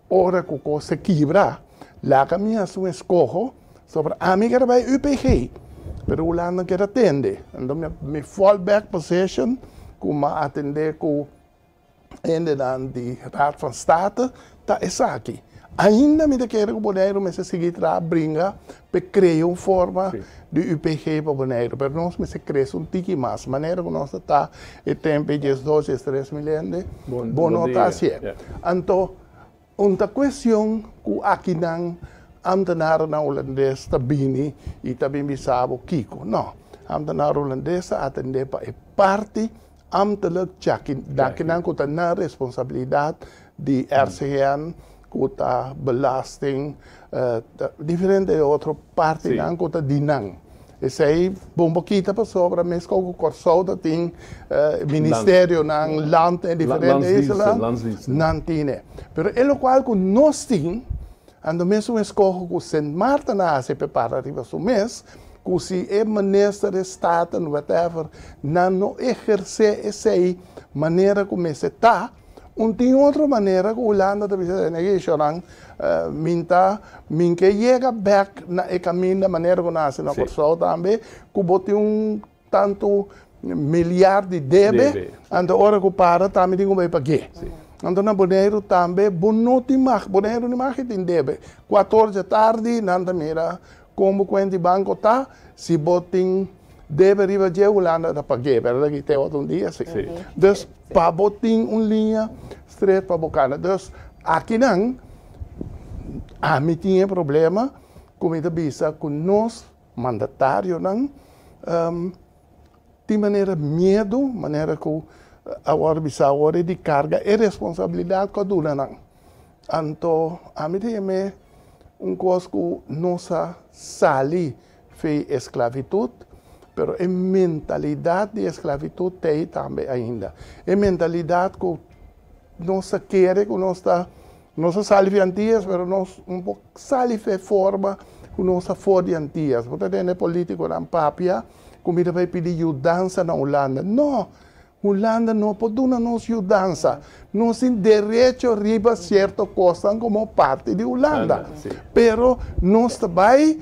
ora ku kos se kibra, laga mi hasi un eskoho sobre ami keda bai UPG, pero Hulanda no keda atende. Anto mi fallback position ku mi a atendé ku. Hendenan di Raad van State ta esaki. Ainda mi ta kere ku Boneiru mester sigui traha bringa pa e krea un forma di UPG pa Boneiru, pero nos mester krese un tiki mas. Manera ku nos ta ta e tempu e 12, 13 mil hende, bo no ta hasié. Anto, un ta kuestion ku akinan ambtenarnan hulandes ta bini i ta bin bisa bo kiko. No, ambtenar hulandes ta atendé pa e parti ambtelijk dakinan ku ta nan responsabilidat di RCN, ku ta belasting, diferente otro partinan ku ta di nan. Esei bon pokita pasobra mes ku Kòrsou ta tin ministerionan land en diferente isla, nan tine. Pero e lokual ku nos tin, anto mesun eskoho ku Sint Maarten a hasi prepara riba su mes, ku si e minister de Staten, whatever, nan no ehersé esei manera ku mester ta, un tin otro manera ku Hulanda ta bisa nan minta min ke yega bèk na e kaminda manera ku nan hasi na Kòrsou tambe, ku bo tin un tantu milyar di debe, anto ora ku para tambe tin ku bai pag'é. Anto na Boneiru tambe bo no tin mag, Boneiru ni mag tin debe. 4'or dje tardi nan ta mira kon bo kuenta di banko ta, si bo tin debe riba dje Hulanda ta pag'é, pero ta kite otro un dia si. Dus pa bo tin un liña straight pa bo kana. Dus akinan ami tin e problema ku mi ta bisa ku nos mandatarionan tin manera miedu, manera ku awor bisa awor di karga e responsabilidat ku a duna nan. Anto ami ta yam'é un kos ku nos a sali for di esklabitut, pero e mentalidat di esklabitut t'ei tambe ainda. E mentalidat ku nos a kere ku nos ta nos a sali for di Antias, pero nos un poko sali for di forma ku nos a for di Antias. Bo ta tende polítikonan papia ku mi ta bai pidi yudansa na Hulanda. No, Hulanda no por duna nos yudansa. Nos tin derecho riba sierto kosnan komo parti di Hulanda. Pero nos ta bai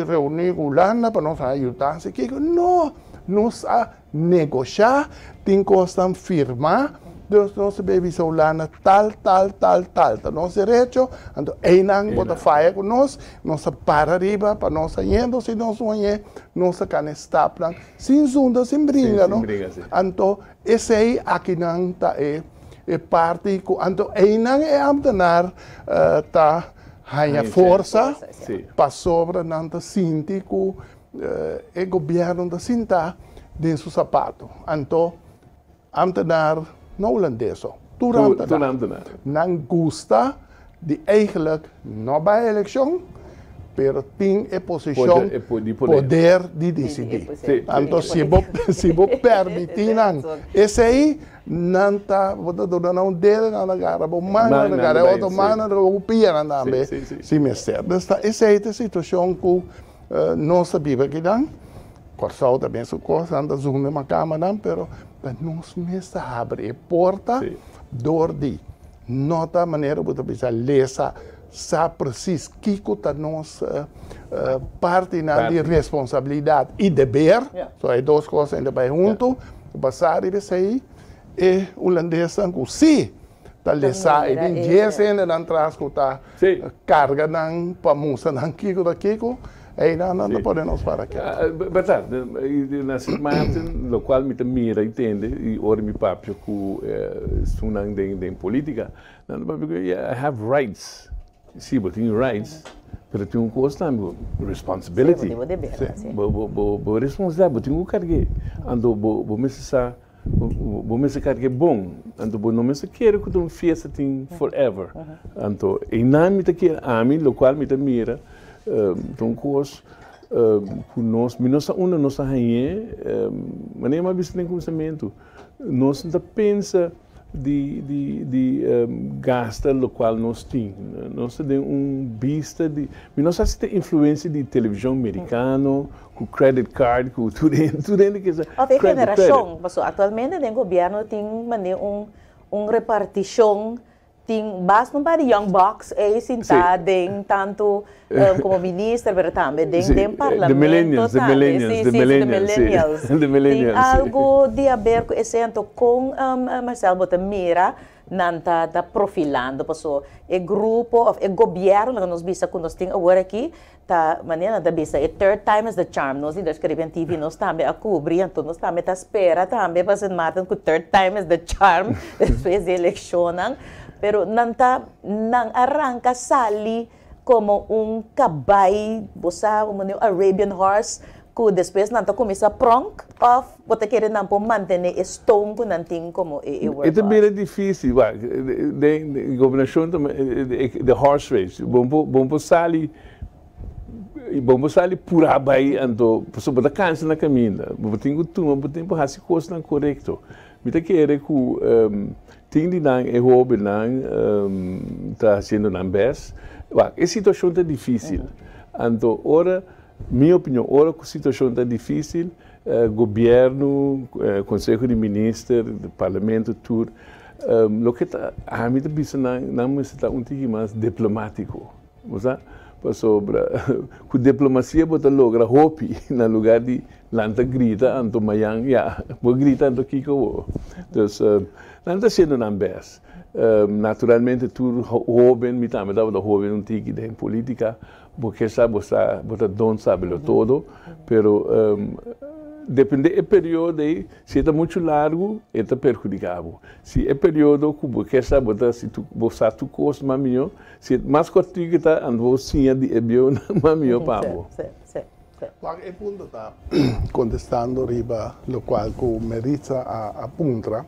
reuní ku Hulanda pa nos haña yudansa. Kiko? No, nos a negoshá, tin kosnan firmá, dus nos ta bai bisa Hulanda tal, tal, tal, tal. Ta nos derecho, anto einan bo ta faya ku nos, nos ta para riba pa nos hañendo, si nos no hañ'é, nos ta kana e stapnan sin zunda, sin bringa, no? Anto, esei akinan ta e parti ku anto einan e ambtenaar ta haña forsa pasobra nan ta sinti ku e gobièrnu ta sinta den su sapato. Anto, ambtenaar no hulandes, tur ambtenaar. Nan gusta di eigenlijk no bai elekshon, pero tin e posishon poder di disidí. Anto, si bo permití nan, esei nan ta, bo ta duna nan un dedo, nan ta gara bo man, nan ta gara otro man, nan ta gara bo pia nan tambe, si mester. Dus ta esei ta e situashon ku nos ta biba akinan. Kòrsou ta mesun kos, nan ta zunda makamba nan, pero ta nos mes ta habri e porta dor di no ta manera bo ta bisa lesa sa precies kiko ta nos partinan di responsabilidat i deber. So e dos kos ta bai huntu, basá riba esei e hulandesnan ku si ta lesa e tin 10 hendenan tras ku ta karga nan pa mustra nan kiko ta kiko, einan nan ta pone nos para ketu. Berdat, na Sint Maarten, lokual mi ta mira i tende, i ora mi papia ku esunnan den polítika, nan ta papia ku I have rights. Si, bo tin rights, pero tin un kos tambe, responsibility. Bo bo bo responsabilidat, bo tin ku karg'é. Anto bo mester sa, bo mester karg'é bon. Anto bo no mester kere ku ta un fiesta tin forever. Anto einan mi ta kere, ami lokual mi ta mira, ta un kos ku nos, mi no sa unda nos a hañ'é, manera mi a bisa den kuminsamentu, nos no ta pensa di gasta lokual nos tin. Nos ta den un bista di, mi no sa si ta influensia di televishon merikano, ku credit card, ku tur hende ke sa Of e generashon, pasobra aktualmente den gobièrnu tin manera un repartishon. Tin basta un par di young bucks ei sintá den tantu komo minister pero tambe den den parlamento tambe. Sí, sí, the millennials. Tin algu di haber ku esei anto kon Marcel bo ta mira nan ta ta profilando paso e grupo òf e gobièrnu laga nos bisa ku nos tin awor aki Ta manera nan ta bisa e third time is the charm. Nos di Dutch Caribbean TV nos tambe a cubri, anto nos tambe ta spera tambe pa Sint Maarten cu third time is the charm despues di eleccionnan. Pero nan ta, nan a ranca sali como un cabay, bo sa, un manera un Arabian horse cu despues nan ta cuminsa pronk of bo ta kere nan por mantene e stoom cu nan tin como e E ta workhorse? bira dificil, wak, den gobernacion ta, the horse race, bo bo por sali Bo por sali purá bai anto pasobra bo ta kansa na kaminda. Bo tin ku tuma bo tempu hasi kosnan korekto. Mi ta kere ku tin di nan e hóbennan ta hasiendo nan bèst. Wak, e situashon ta difísil. Anto ora, mi opinion, ora ku situashon ta difísil, gobièrnu, konseho di minister, parlamento tur, loke ta ami ta bisa nan, nan mester ta un tiki mas diplomátiko. Bo sa? Pasobra ku diplomasia bo ta logra hopi na lugar di lanta grita anto mayan ya bo grita anto kiko bo. Dus nan ta hasiendo nan bes. Naturalmente tur hoben, mi tambe tabata hoben un tiki den politica, bo ke sa bo sa bo ta don sabelo todo, pero depende e periodo ei. Si e ta muchu largu, e ta perhudiká bo. Si e periodo ku bo ke sa bo ta si bo sa tur kos mas mihó, si e mas kòrtiku e ta, anto bo siña di e bieunan mas mihó pa bo. Wak, e punto ta kontestando riba lokual ku Meritza a puntra.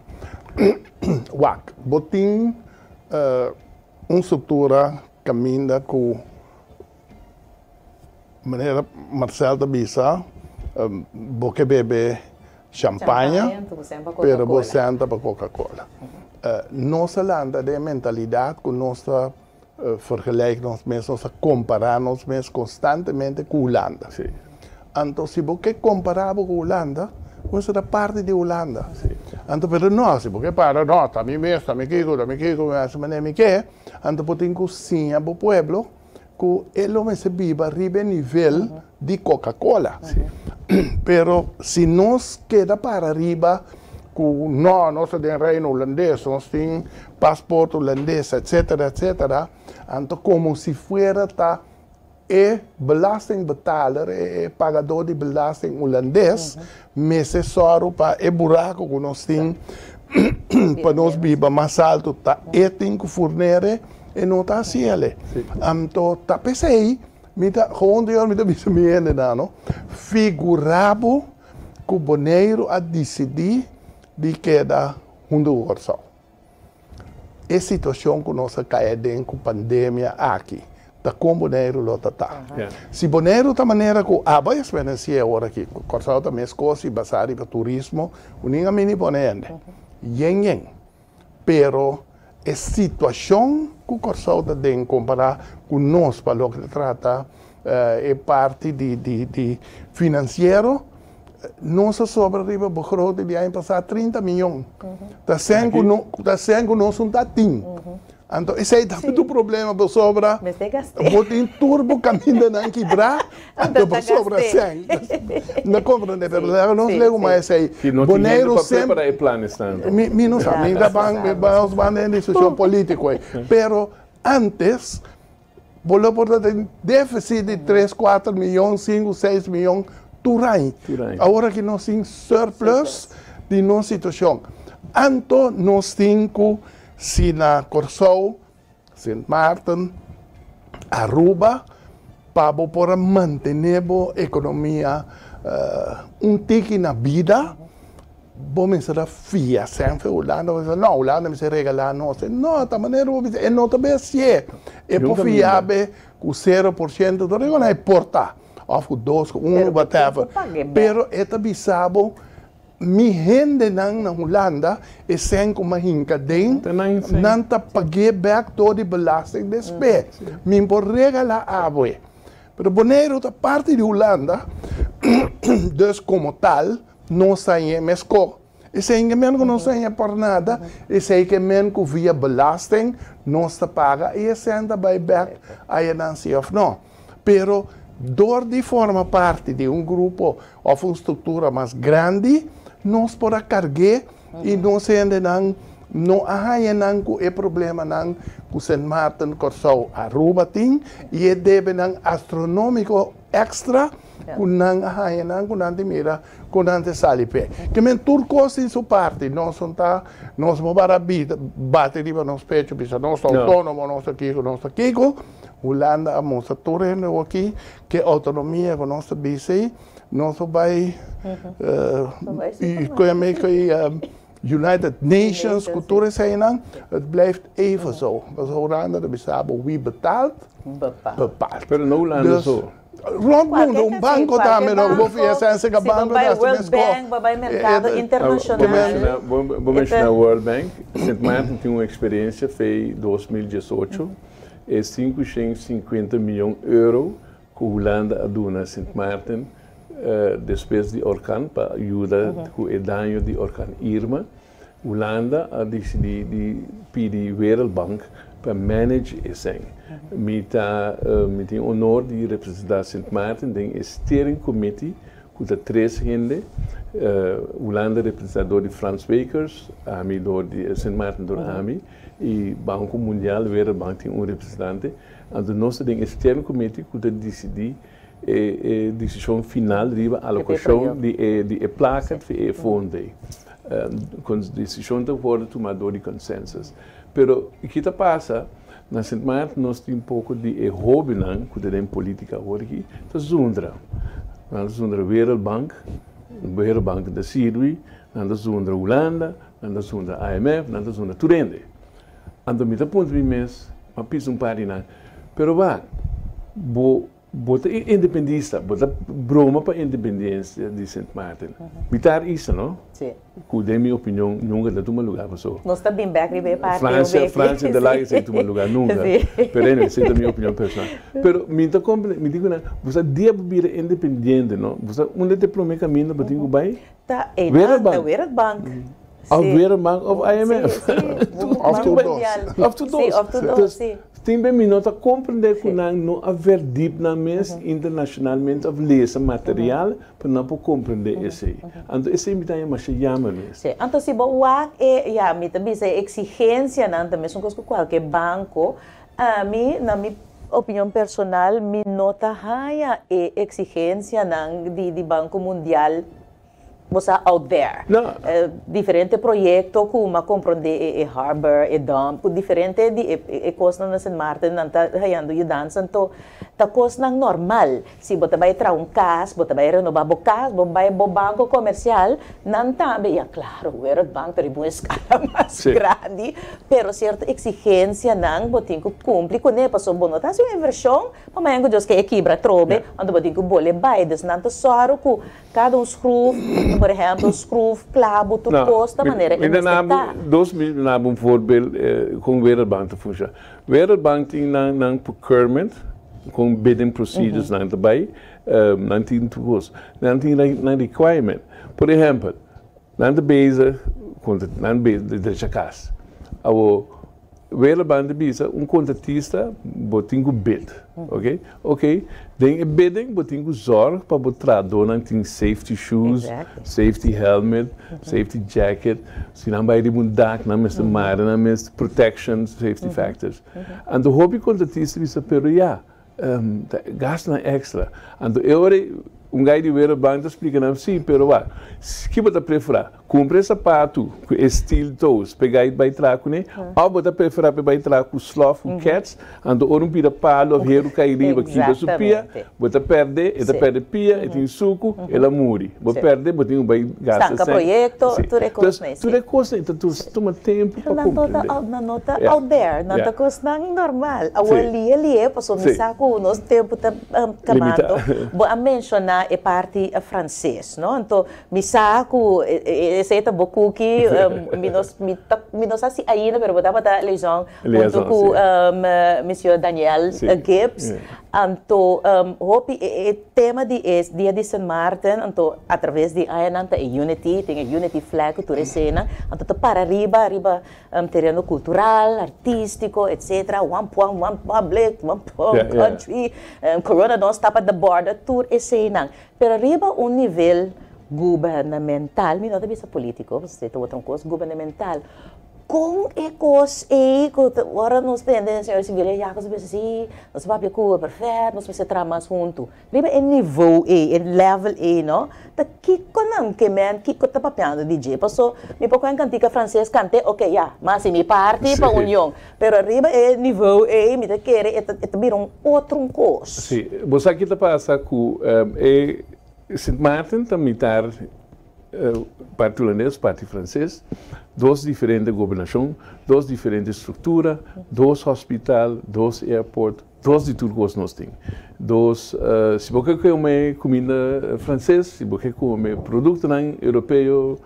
Wak, bo tin un struktura kaminda ku Manera Marcel ta bisa, bo ke bebe champaña, pero bo senta pa Coca-Cola. Nos a lanta den e mentalidad cu nos ta vergelijk nos mes, nos ta compara nos mes constantemente cu Hulanda. Anto si bo ke compara bo cu Hulanda, bo mester ta parti di Hulanda. Anto pero no, si bo ke para, no, ta mi mes, ta mi kiko, ta mi kiko, mi haci manera mi ke, anto bo tin cu siña bo pueblo ku e lo mester biba riba e nivel di Coca-Cola. Pero si nos keda para riba ku no, nos ta den Reino Hulandes, nos tin pasport hulandes, etcetera, etcetera, anto komo si fuera ta e belastingbetaler, e pagadó di belasting hulandes, mester sòru pa e buraku ku nos tin pa nos biba mas altu ta e tin ku furnere. E no ta hasi el. Anto ta p'esei mi ta gewoon di ora mi ta bisa mi hendenan no, figura bo ku Boneiru a disidí di keda huntu ku Kòrsou. E situashon ku nos a kai aden ku pandemia aki ta kon Boneiru lo ta ta. Si Boneiru ta manera ku abo a eksperensi'é awor aki, Kòrsou ta meskos i basá riba turismo ku nin a mini pone hende. Yen yen. Pero e situashon ku Kòrsou ta den kompará ku nos pa loke ta trata e parti di finansiero, nos a sobra riba begroting di aña pasá 30 miyon. Ta sèn ku ta sèn ku nos un ta tin. Anto esei ta tur problema pasobra bo tin tur bo kamindanan kibrá, anto bo sobra sèn. No komprendé, pero laga nos legu mas esei. Boneiru semper, mi no sa, mi ta ban, nos ban den diskushon polítiko ei. Pero ántes bo lo por ta tin défisit di tres, kuater miyon, sinku, seis miyon tur aña. Awor aki nos tin surplus di nos situashon. Anto nos tin ku Si na Kòrsou, Sint Maarten, Aruba, pa bo por a mantené bo ekonomia un tiki na bida, bo mester a fia sènfe Hulanda. Bo bisa, no, Hulanda mester regalá nos. No, ta manera bo bisa, e no ta be hasié. E por fia be ku 0% tur e por ta, òf ku dos, ku unu, whatever. Pero e ta bisa bo. Mi hendenan na Hulanda e sèn ku m'a hinka den, nan ta pag'é bèk dor di belasting despe. Mi por regalá abo e. Pero Boneiru ta parti di Hulanda, dus komo tal nos ta hañ'é meskó. Esei ke men ku nos ta por nada, esei ke men ku via belasting nos ta paga i esei ta bai bèk ayanan, si òf no? Pero dor di forma parti di un grupo òf un struktura mas grandi, nos por a karg'é i nos hendenan no a haña nan ku e problemanan ku Sint Maarten, Kòrsou, Aruba tin i e debenan astronómiko èkstra ku nan a haña nan ku nan tin mira ku nan ta sali p'e. Ke men tur kos tin su parti, nos no ta, nos no bara bati riba nos pecho bisa nos ta outónomo, nos ta kiko, nos ta kiko. Hulanda a mustra tur hende aki ke outonomia ku nos ta bisa ei, nos por bai United Nations ku tur eseinan, het blijft even zo. Pasobra Hulanda ta bisa bo wie betaalt, bepaalt. Pero no Hulanda so. Rond mundo, un banko tambe, no? Bo fia sense ka banko ta hasi World Bank, bo bai merkado internashonal. Bo menshoná World Bank, Sint Maarten tin un eksperensia fei 2018, e 550 mion euro ku Hulanda a duna Sint Maarten despues di orkan pa yuda ku e daño di orkan Irma. Hulanda a disidí di pidi Wereldbank pa manage esei. Mi ta mi tin honor di representá Sint Maarten den e steering committee ku ta tres hende, Hulanda representá dor di Frans Wekers, ami dor di Sint Maarten dor ami i Banko Mundial, Wereldbank tin un representante. Anto nos ta den e steering committee ku ta disidí e desishon final riba alokashon di e di e plaka di e fondo ei. Desishon ta wòrdu tumá dor di consensus. Pero ki ta pasa, na Sint Maarten nos tin poko di e hóbennan ku ta den polítika awor aki ta zundra. Nan ta zundra Wereldbank, Wereldbank ta sirbi, nan ta zundra Hulanda, nan ta zundra IMF, nan ta zundra tur hende. Anto mi ta puntra mi mes, mi a pisa un par di nan, pero wak, bo bo ta independista, bo ta broma pa independensia di Sint Maarten. Mitar isla, no? Sí. Ku den mi opinion nunka ta tuma lugá paso. Nos ta bin bèk riba e parti Fransia, Fransia ta laga esei tuma lugá nunka. Sí. Pero anyway, esei ta mi opinion personal. Pero mi ta komprende, mi di ku nan, bo sa dia bo bira independiente, no? Bo sa unda ta e promé kaminda bo tin ku bai? Ta einan, ta Wereldbank. Of Wereldbank of IMF. Sí, sí. Of tur dos. Of tur dos. Sí, of tur dos, sí. Tin be mi no ta comprende cu nan no a verdiep nan mes internacionalmente of lesa material pa nan por comprende esey. Anto esey mi ta haña masha jammer mes. Sí, anto si bo wak e, ya, mi ta bisa e exigencianan ta mesun cos cu cualke banco. Ami, na mi opinion personal, mi no ta haña e exigencianan di Banco Mundial. Bo sa out there. No. Diferente proyecto cu m'a comprende e harbor, e dump, cu diferente di e cosnan na Sint Maarten nan ta hayando yudansa anto ta cosnan normal. Si bo ta bay traha un cas, bo ta bay renoba bo cas, bo bay bo banco comercial, nan tambe, ya claro, Wereldbank ta riba un escala mas grandi, pero cierto exigencianan bo tin cu cumpli cune pasobra bo no ta haci un inversion pa mañana cu Dios ke e kibra atrobe, anto bo tin cu bolbe bay. Dus nan ta sòru cu Kada un skruf, por ehèmpel, skruf, klabu, tur kos ta manera e mester ta. Dos mi na bo un voorbeeld kon Wereldbank ta funsha. Wereldbank tin nan nan procurement, kon bidding procedures nan ta bai, nan tin tur kos. Nan tin nan requirement. Por ehèmpel, nan ta bezig, nan ta drecha kas. Awor. Wereldbank ta bisa un kontratista bo tin ku bid, ok? Ok, den e bidding bo tin ku zòrg pa bo trahadónan tin safety shoes, safety helmet, safety jacket, si nan bai riba un dak nan mester mara nan mes protection, safety factors. Anto hopi kontratista bisa pero ya, Ta gastunan extra. Anto e ora ei un gai di Wereldbank ta splika nan, si, pero wak, ki bo ta preferá? Kumpra e sapatu ku e steel toes pa e gai bai traha kuné, òf bo ta preferá pa e bai traha ku slòf, ku kèts? Anto ora un pida palu òf heru kai riba kibra su pia, bo ta pèrdè, e ta pèrdè pia, e tin suku, el a muri. Bo pèrdè, bo tin ku bai gasta Stanka proyekto, tur e kosnan. Tur e kosnan ta tuma tempu pa komprendé. Nan no ta out there, nan ta kosnan normal. Awor lie lie, pasobra mi sa ku nos tempu ta kabando. Bo a menshoná e parti franses, no? Anto mi sa ku e Esei ta bo kuki, mi no mi ta mi no sa si ainda pero bo tabata liaison huntu Liaison, ku si. Monsieur Daniel Si, Gibbs. yeah. Anto hopi e e tema di e dia di Sint Maarten anto a traves di añanan ta e unity, tin e unity flag ku tur eseinan, anto ta para riba riba tereno cultural, artístico, etc. One pueblo, one public, one country, corona don't stop at the border, tur eseinan. Pero riba un nivel gubernamental, mi no ta bisa político, pasobra esei ta otro cos, gubernamental, con e cos ei cu ta ora nos tende señor Sibilia Jacobs bisa si, nos a papia cu perfect, nos mester traha mas hunto. Riba e nivou ei, e level ei no, ta kiko nan ke men, kiko ta papiando di dje? Paso mi por kohe un kantika franses kant'é, ok ya, m'a hasi mi parti pa union. Pero riba e nivou ei mi ta kere e ta e ta bira un otro un kos. Sí, bo sa ki ta pasa ku e Sint Maarten ta mitar parti hulandes, parti franses, dos diferente gobernashon, dos diferente struktura, dos hospital, dos airport, Dos di tur kos nos tin. Dos, si bo ke kome kuminda franses, si bo ke kome produktonan europeo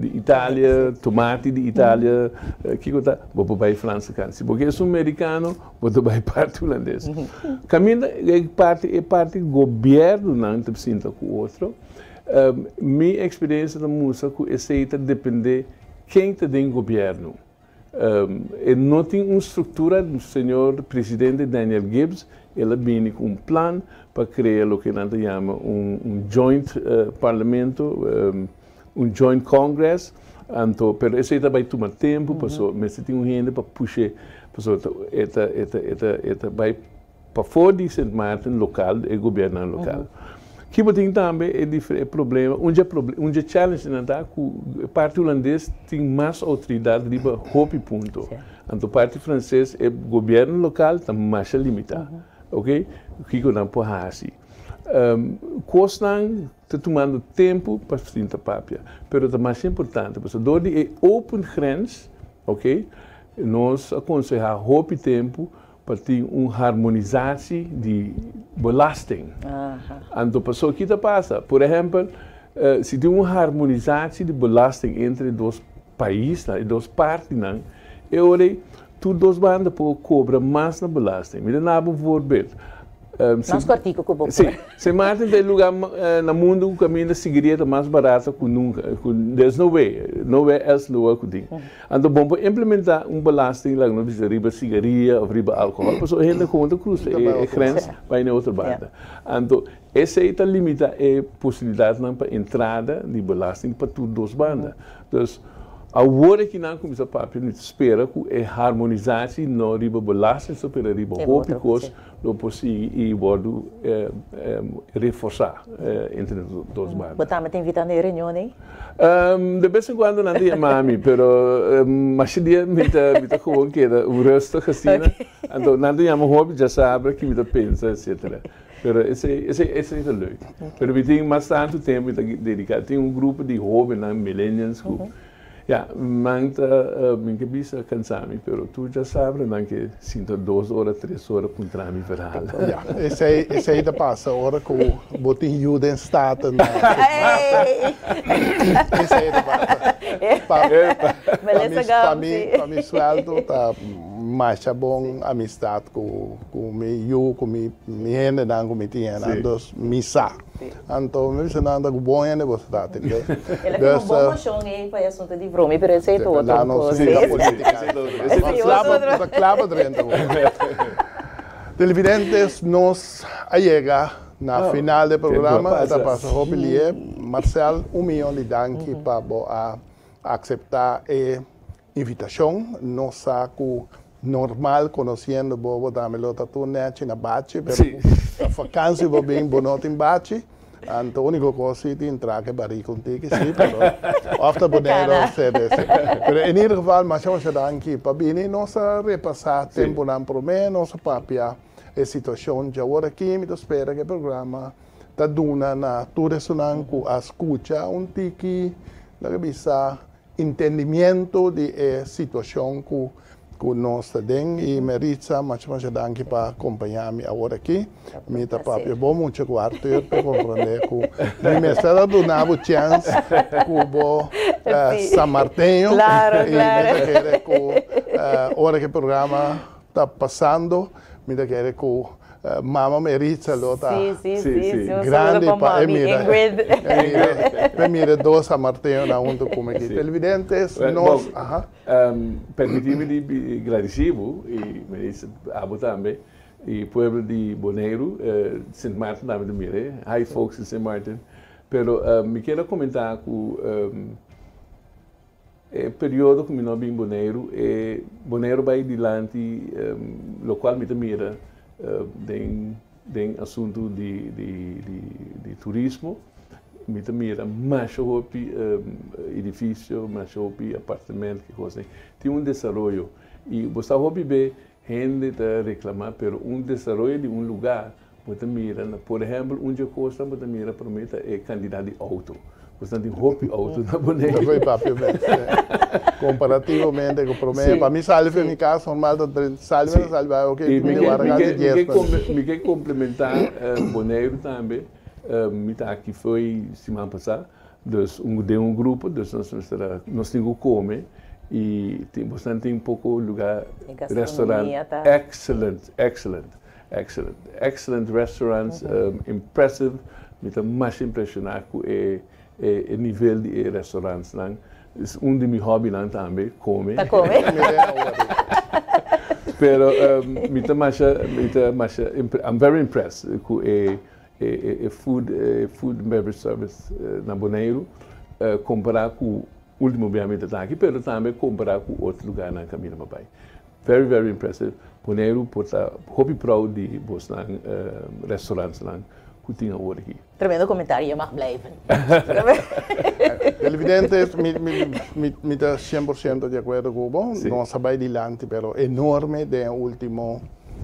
di Italia, tomati di Italia, kiko ta, bo por bai Fransa kan. Si bo ke esun merikano, bo ta bai parti hulandes. Kaminda e parti e parti gobièrnunan ta sinta ku otro, mi eksperensia ta mustra ku esei ta dependé ken ta den gobièrnu. E no tin un struktura, señor presidente Daniel Gibbs el a bini ku un plan pa krea loke nan ta yama un joint parlamento, un joint congress, anto pero esei ta bai tuma tempu paso mester tin un hende pa push'é, paso e ta e ta e ta e ta bai Pafó di Sint Maarten lokal, e gobiernonan lokal. Ki bo tin tambe e e problema, un dje proble un dje challengenan ta ku e parti hulandes tin mas outoridat riba hopi punto. Anto parti franses e gobierno lokal ta masha limitá. Oke, kiko nan por hasi? Kosnan ta tumando tempu pa sinta papia, pero ta masha importante pasobra dor di e open grens, oke, nos a konsehá hopi tempu Pa tin un harmonisatie di belasting. Anto paso ki ta pasa? Por ehempel, si tin un harmonisatie di belasting entre e dos paisnan, e dos partinan, e ora ei tur dos banda por cobra mas na belasting. Mi ta naba un voorbeeld. Mas cortico cu bo por. Si. Sint Maarten ta e lugar na mundo cu caminda sigaria ta mas barato cu nunca, cu there's no way, nowhere else in the world cu tin. Anto bon por implementá un belasting laga nos bisa riba sigaria of riba alkohòl pasobra hende komo ta krusa e grens bai na e otro banda. Anto esei ta limitá e posibilidatnan pa entrada di belasting pa tur dos banda. Dus awor aki nan kuminsá papia mi ta spera ku e harmonisatie no riba belasting so pero riba hopi kos lo por sigui i wòrdu reforsá entre dos banda. Bo tambe ta invitá na e reunion ei? De bes en cuando nan ta yama mi, pero masha dia mi ta mi ta gewoon keda rustig asina. Anto nan ta yama hopi dja sabra ki mi ta pensa etcetera. Pero esei esei esei ta leuk. Pero mi tin mas tantu tempu mi ta dedica. Tin un grupo di hobennan millennials ku Ya, nan ta, mi ke bisa kansa mi, pero tur dja sabra nan ke sinta dos ora, tres ora puntra mi verhaal. Ya, esei, esei ta pasa ora ku bo tin yu den Staten. Esei ta pasa. Pa, pa mi, pa mi, pa mi sueldo ta masha bon amistad ku, ku mi yu, ku mi, mi hendenan ku mi tin hendenan, dus mi sa. Anto mi bisa nan ta ku bon hende boso ta atendé. El a firma un bon moshon ei pa e asuntu di vromi, pero esei ta otro kos. Sí, ta politica. Esei ta klaba drenta bo. Televidentes, nos a yega na final di e programa. E ta pasa hopi lié. Marcel, un miyon di danki pa bo a akseptá e invitashon. Nos sa ku normal konosiendo bo, bo tambe lo ta tur nèchi na bachi, pero ku ta fakansi bo bin bo no tin bachi. Anto úniko kos si tin trake barik un tiki si, pero òf ta Boneiru òf CDC. Pero en ieder geval masha masha danki pa bini. Nos a repasá tempunan promé, nos a papia e situashon djawor aki. Mi ta spera ku e programa ta duna na tur esunnan ku a skucha un tiki, laga bisa, Entendimiento di e situacion cu Ku nos ta den i Meritza, masha masha danki pa kompañá mi awor aki. Mi ta papia bo mucha ku Arthur pa komprondé ku mi mester a duna bo chèns ku bo San Marteño i mi ta kere ku ora ku e programa ta pasando mi ta kere ku mama Meritza lo ta grandi pa e mira pa e mira dos San Marteñonan huntu ku mi aki. Televidentes nos. Permití mi di gradisí bo i Meritza abo tambe i pueblo di Boneiru, Sint Maarten tambe ta mira e, hi folks in Sint Maarten. Pero mi kier a komentá ku e periodo ku mi no a bin Boneiru, e Boneiru bai dilanti lokual mi ta mira den den asuntu di di di turismo, mi ta mira masha hopi edifisio, masha hopi apartamento, ki kos ei. Tin un desaroyo i bo sa hopi be Hende ta reclama pero un desaroyo di un lugar bo ta mira na por ehempel un dje cosnan bo ta mira prome ta e cantidad di auto. Bosnan tin hopi auto na Boneiru. Hopi papia mes comparativamente cu prome. Pa mi sali for mi cas normal ta sali mi ta sali bai ok mi ta wara casi dies minuut. Mi ke complementa Boneiru tambe mi ta aki fo'i siman pasa Dus un den un grupo, dus nos mester a, nos tin ku kome i tin bosnan tin poko lugá, E restaurant, gastronomia ta. excellent, excellent, excellent, excellent restaurants, impressive, mi ta masha impreshoná ku e e e nivel di e restaurantsnan, es un di mi hobbynan tambe, kome. Ta kome. Pero mi ta masha, mi ta masha, I'm very impressed ku e E food e food and beverage service na Boneiru kompará ku último bia mi ta ta aki pero tambe kompará ku otro lugarnan kaminda pa bai. Very very impressive. Boneiru por ta hopi proud di bosnan restaurantsnan ku tin awor aki. Tremendo comentario, je mag blijven. Televidentes, mi mi mi mi ta 100% di akuerdo ku bo. Nos a bai dilanti pero enorme den e último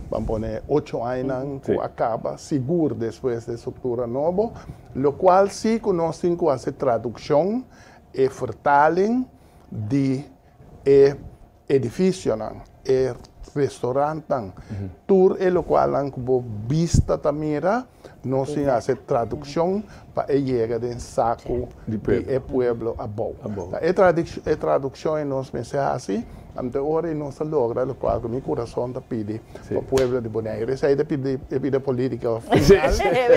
Ban pone ocho añanan ku a kaba sigur despues di e struktura nobo, lokual si ku nos tin ku hasi tradukshon e vertaling di e edifisionan, e restorantnan, tur e lokualnan ku bo bista ta mira, nos tin hasi tradukshon pa e yega den saku di e pueblo abou. E tradukshon ei nos mester hasi, anto ora ei nos ta logra lokual ku mi kurason ta pidi pa pueblo di Boneiru. Esei ta e pida politika final.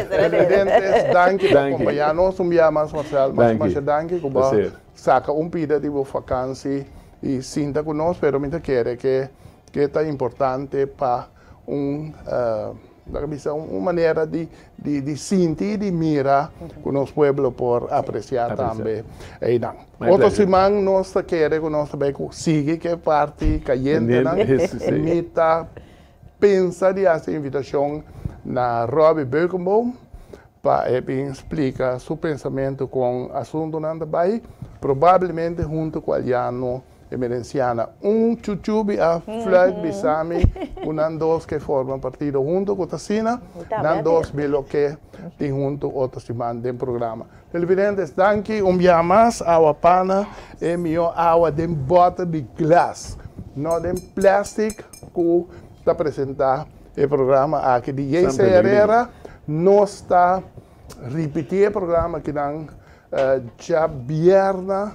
Televidentes, danki pa kompañá nos un bia mas. Marcel, masha masha danki ku bo a saka un pida di bo fakansi i sinta ku nos, pero mi ta kere ke ta importante pa un Laga bisa un manera di di sinti y di mira cu nos pueblo por aprecia tambe eynan. Otro siman nos ta kere cu nos ta bay cu sigui cu e parti cayentenan. Mi ta pensa di haci invitacion na Robby Beukenboom pa e bin splica su pensamento con asuntonan ta bay, probablemente hunto cu Aliano Emerenciana, Un chuchubi a fluit bisa mi ku nan dos ke forma partido hunto ku ta asina, nan dos mi lo ke tin hunto otro siman den programa. Televidentes, danki un bia mas, awa pana e mihó awa den bòter di glas, no den plastic ku ta presentá e programa aki di JC Herrera. Nos ta ripití e programa akinan djabièrnè.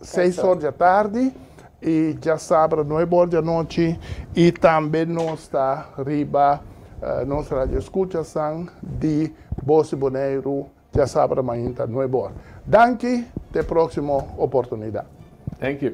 Seis or dja tardi y djasabra nuebe or dja nochi y tambe nos ta riba nos radio escuchasan di Bos di Boneiru djasabra mainta nuebe or. Danki te proximo oportunidad. Thank you.